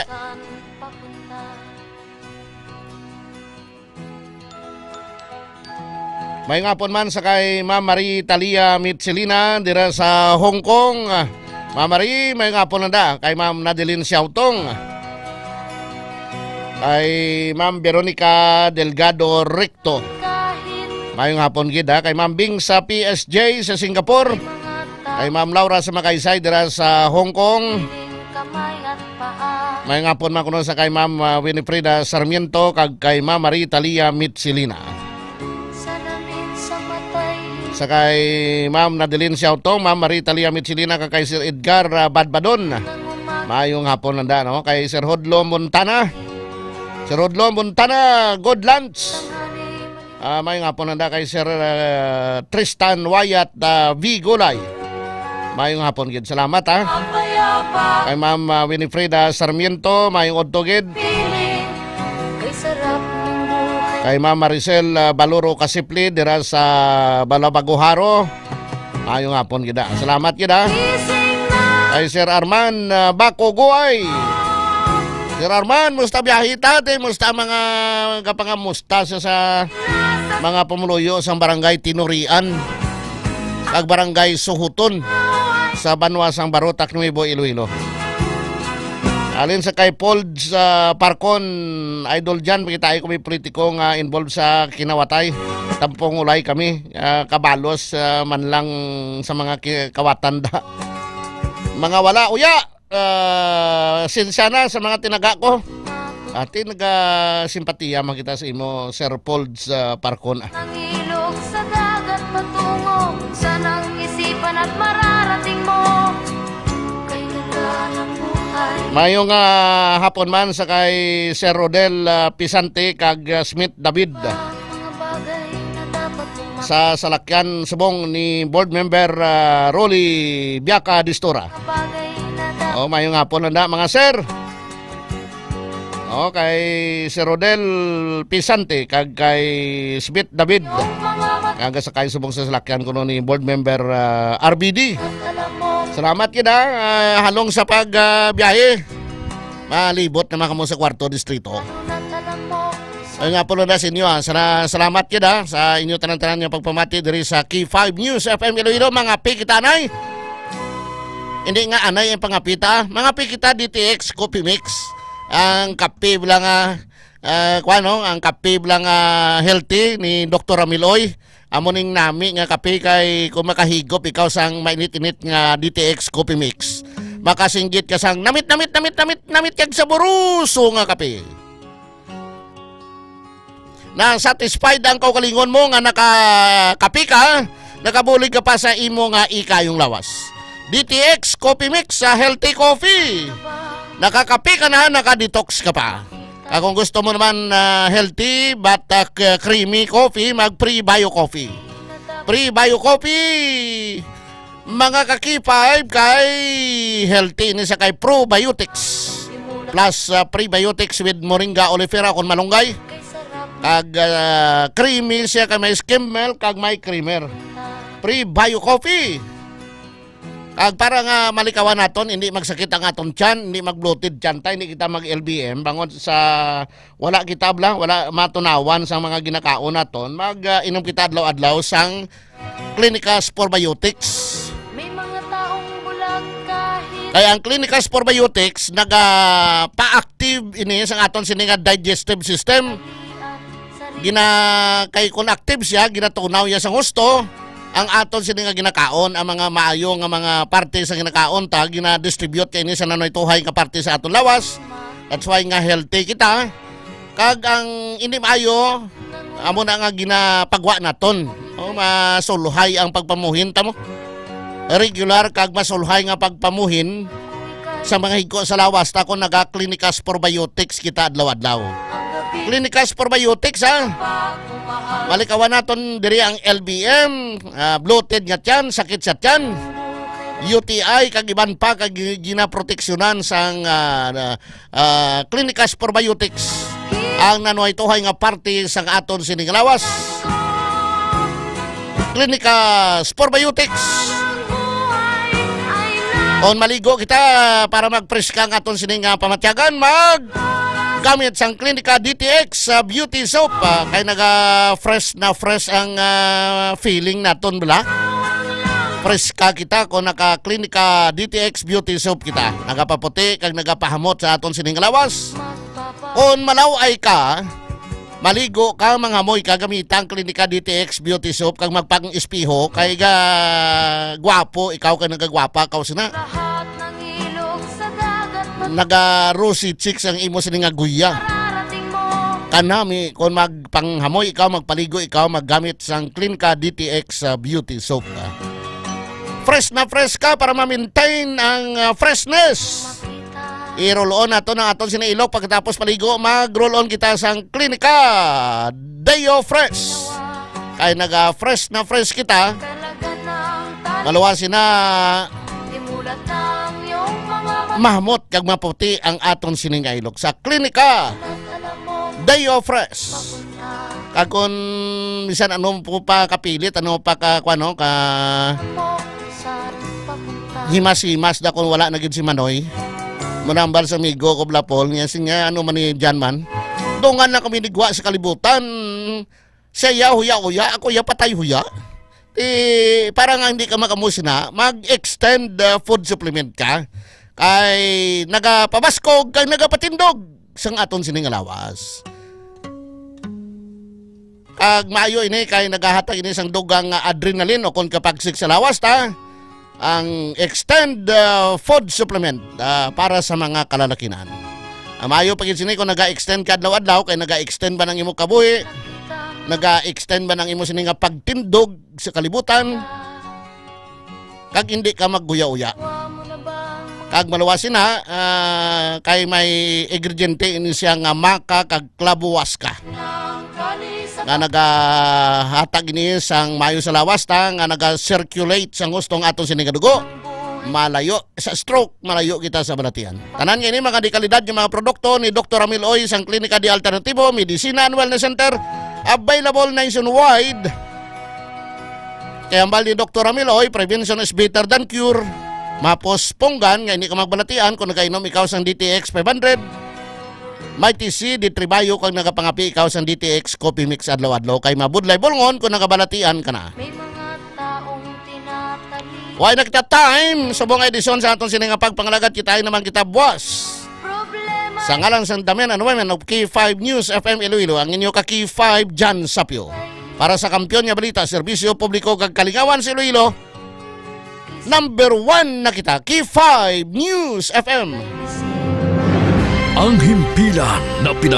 Mayong hapon man sa kay Ma'am Marie Talia Mitsilina dira sa Hong Kong. Ma'am Marie, mayong hapon na da kay Ma'am Nadeline Siautong. Kay Ma'am Veronica Delgado Recto. Mayong hapon gid, ha, kay Ma'am Bing sa P S J sa Singapore. Kay Ma'am Laura sa Makaysay dira sa Hong Kong. Mayong hapon man kuno sa kay Ma'am, ah, Winifreda Sarmiento kag kay Ma'am Marie Talia Mitsilina. Sa kay Ma'am Nadeline Siautong, Ma'am Marie Talia Mitsilina kag kay Sir Edgar, ah, Badbadon. Mayong hapon nanda, no? Kay Sir Hodlo Montana. Sir Hodlo Montana, good lunch. Ah, mayong hapon nanda kay Sir, ah, Tristan Wyatt, ah, V Gulay. Mayong hapon gid. Salamat, ha. Kay Ma'am, ah, Winifreda Sarmiento, mayong udto gid. Kay Ma'am Maricel, ah, Baluro Kasipli dira sa Balabago, Jaro. Mayong hapon gid, ha. Salamat gid, ha. Kay Sir Arman, ah, Bako Guay. Sir Arman, musta biyahe ta, te? Musta mga kapangamusta sa, sa mga pumuluyo sang Barangay Tinurian kag Barangay Suhuton sa banwa sang Barotac, Nuevo Iloilo? Alin sa kay Paul sa Parkon, Idol Jan, makita ko may politiko nga involved sa kinawatay. Tampong ulay kami, ah, kabalos, ah, man lang sa mga ki-, kawatan da. Mga wala, uya! Ah, sensya na sa mga tinaga ko. Ati, naga-simpatiya man kita sa imo, Sir Paul sa Parkon. Ang ilog sa dagat patungo sa nang isipan at mararating mo. Kay ganda ng buhay. Mayong, ah, hapon man sa kay Sir Rodel, ah, Pisante kag, ah, Smith David. Mga bagay na dapat lumaki. Sa salakyan subong ni Board Member, ah, Rolly Biaca Distura. Mga bagay na dapat. Oh, mayong hapon na, mga sir. Oh, kay Sir Rodel Pisante kag kay Smith David. Yung mga mag- Nga gasakay subong sa salakyan kuno ni Board Member, ah, R B D. Salamat gid, ah, halong sa pag, ah, biyahe. Malibot naman kamo sa kwarto distrito. Ay nga po na sa inyo, ah. Sala-, salamat gid, ah, sa inyo tanan-tanan nga pagpamati diri sa K five News F M Iloilo, mga pi kita, anay. Hindi nga anay ang pangapita, mga pi kita, D T X Coffee Mix. Ang kape lang, ah, ah, kuwan, no? Ang kape lang, ah, healthy ni Doktor Amiloy. Amo ning nami nga kape kay kung makahigop ikaw sang mainit-init nga D T X Coffee Mix, makasinggit ka sang namit, namit, namit, namit, namit kag saboroso nga kape. Na satisfied ang kaugalingon mo nga nakakape ka, nakabulig ka pa sa imo nga ikayong lawas. D T X Coffee Mix sa Healthy Coffee. Nakakape ka na, naka-detox ka pa. Ah, kung gusto mo naman, ah, healthy but, ah, k-, creamy coffee, mag Prebio Coffee. Prebio Coffee, mga ka-K five, kay healthy ni sa kay probiotics. Plus, ah, prebiotics with moringa oleifera kon malunggay. Kag, ah, creamy siya kay may skim milk kag may creamer. Prebio Coffee. Kag para nga malikawan naton, hindi magsakit ang aton tiyan, hindi mag-bloated tiyan ta, hindi kita mag-L B M, bangod sa wala kita bala, wala matunawan sang mga ginakaon naton, mag, ah, inom kita adlaw-adlaw sang Clinicas Probiotics. May mga taong bulag kahit Kaya ang Clinicas Probiotics, naga-pa-active ini sang aton sini nga digestive system. Gina-, kay kung active siya, ginatunaw niya sa husto ang aton sini nga ginakaon, ang mga maayo nga mga parte sa ginakaon ta, gina-distribute kay ini sa nanoy tuhay nga parte sa aton lawas. That's why nga healthy kita. Kag ang hindi maayo, amo na nga ginapagwa naton. O, masulhay ang pagpamuhin ta mo. Regular kag masulhay nga pagpamuhin sa mga higko sa lawas ta kung naga-Clinicas Probiotics kita adlaw-adlaw. Clinicas Probiotics, ha? Malikawan naton diri ang L B M, ah, bloated nga tiyan, sakit sa tiyan, U T I, kag iban pa, kag gi-, ginaproteksyonan sang, ah, ah, Clinicas Probiotics ang nanuhay-tuhay nga parte sang aton sining lawas. Clinicas Probiotics. On maligo kita para magpreska ang aton sining, ah, pamatyagan, mag gamit sang Clinica D T X sa beauty soap, ah, kay naga fresh na fresh ang, ah, feeling naton bala. Preska kita kung naka Clinica D T X beauty soap kita. Nagapaputi kag nagapahamot sa aton sining lawas. Kung malaw-ay ka, maligo ka, manghamoy ka, gamita ang Clinica D T X beauty soap kag magpang-espeho kay ga gwapo ikaw kag nagagwapa kaw sina. Naga rosy cheeks ang imo sini nga guya. Kanami, kung magpanghamoy ikaw, magpaligo ikaw, maggamit sang Clinica D T X, ah, beauty soap, ah. Fresh na fresh ka para ma-maintain ang, ah, freshness. I-roll on nato ang aton sini ilok. Pagkatapos paligo, mag-roll on kita sang Clinica Deo Fresh. Kay naga fresh na fresh kita. Maluwas na. Mahmot kag maputi ang aton sini nga ilok sa Klinika Deo Fresh. Kag kung bisan ano po pa kapilit, ano pa ka, kuwan, no, ka himas-himas da kung wala na gid si Manoy. Manambal sa amigo ko, Blapol, niya siya, ano man ni Jan man. Dungan na kami nigwa sa kalibutan. Siya huya-huya, ako ya patay huya. Ti, para nga hindi ka makamusina, mag-extend, uh, food supplement ka. kay nagapabaskog kag nagapatindog sang aton sini nga lawas. Kag maayo ini kay nagahatag ini sang dugang nga adrenaline o kon kapagsik sa lawas ta, ang extend, ah, food supplement, ah, para sa mga kalalakinan. Ah, maayo pa gid sini kung naga-extend ka adlaw-adlaw, kay naga-extend ba nang imo kabuhi? Naga-extend ba nang imo sini nga pagtindog sa kalibutan? Kag hindi ka magguya-uya. Kag maluwas na, ah, kay may ingrediente ini siya nga maka kag klabuwas ka. Nga nagahatag ini sang mayo sa lawas ta, nga naga-circulate sang husto ang aton sini nga dugo. Malayo sa stroke, malayo kita sa balatian. Tanan nga ini mga dekalidad nga mga produkto ni Doktor Ramil Oy sang Klinika de Alternativo, Medicina and Wellness Center, available nationwide. Kay hambal ni Doktor Ramil Oy, prevention is better than cure. Mapusponggan nga hindi ka magbalatian kung nagainom ikaw sang D T X five hundred. May T C, di tribayo kag nagapangapi ikaw sang D T X Coffee Mix adlaw-adlaw kay mabudlay bulngon kung nagabalatian ka na. May mga taong tinatanim. Why na kita time? Subong nga edisyon sa aton sini nga pagpangalagat, kita naman kita buwas. Problema. Sa ngalan sang The Men and Women of K five News F M Iloilo, ang inyo ka K five, John Sapio. Para sa Kampiyon nga Balita, Serbisyo Publiko kag Kalingawan sa Iloilo, number one na kita, K five News F M. Ang himpilan na pinag-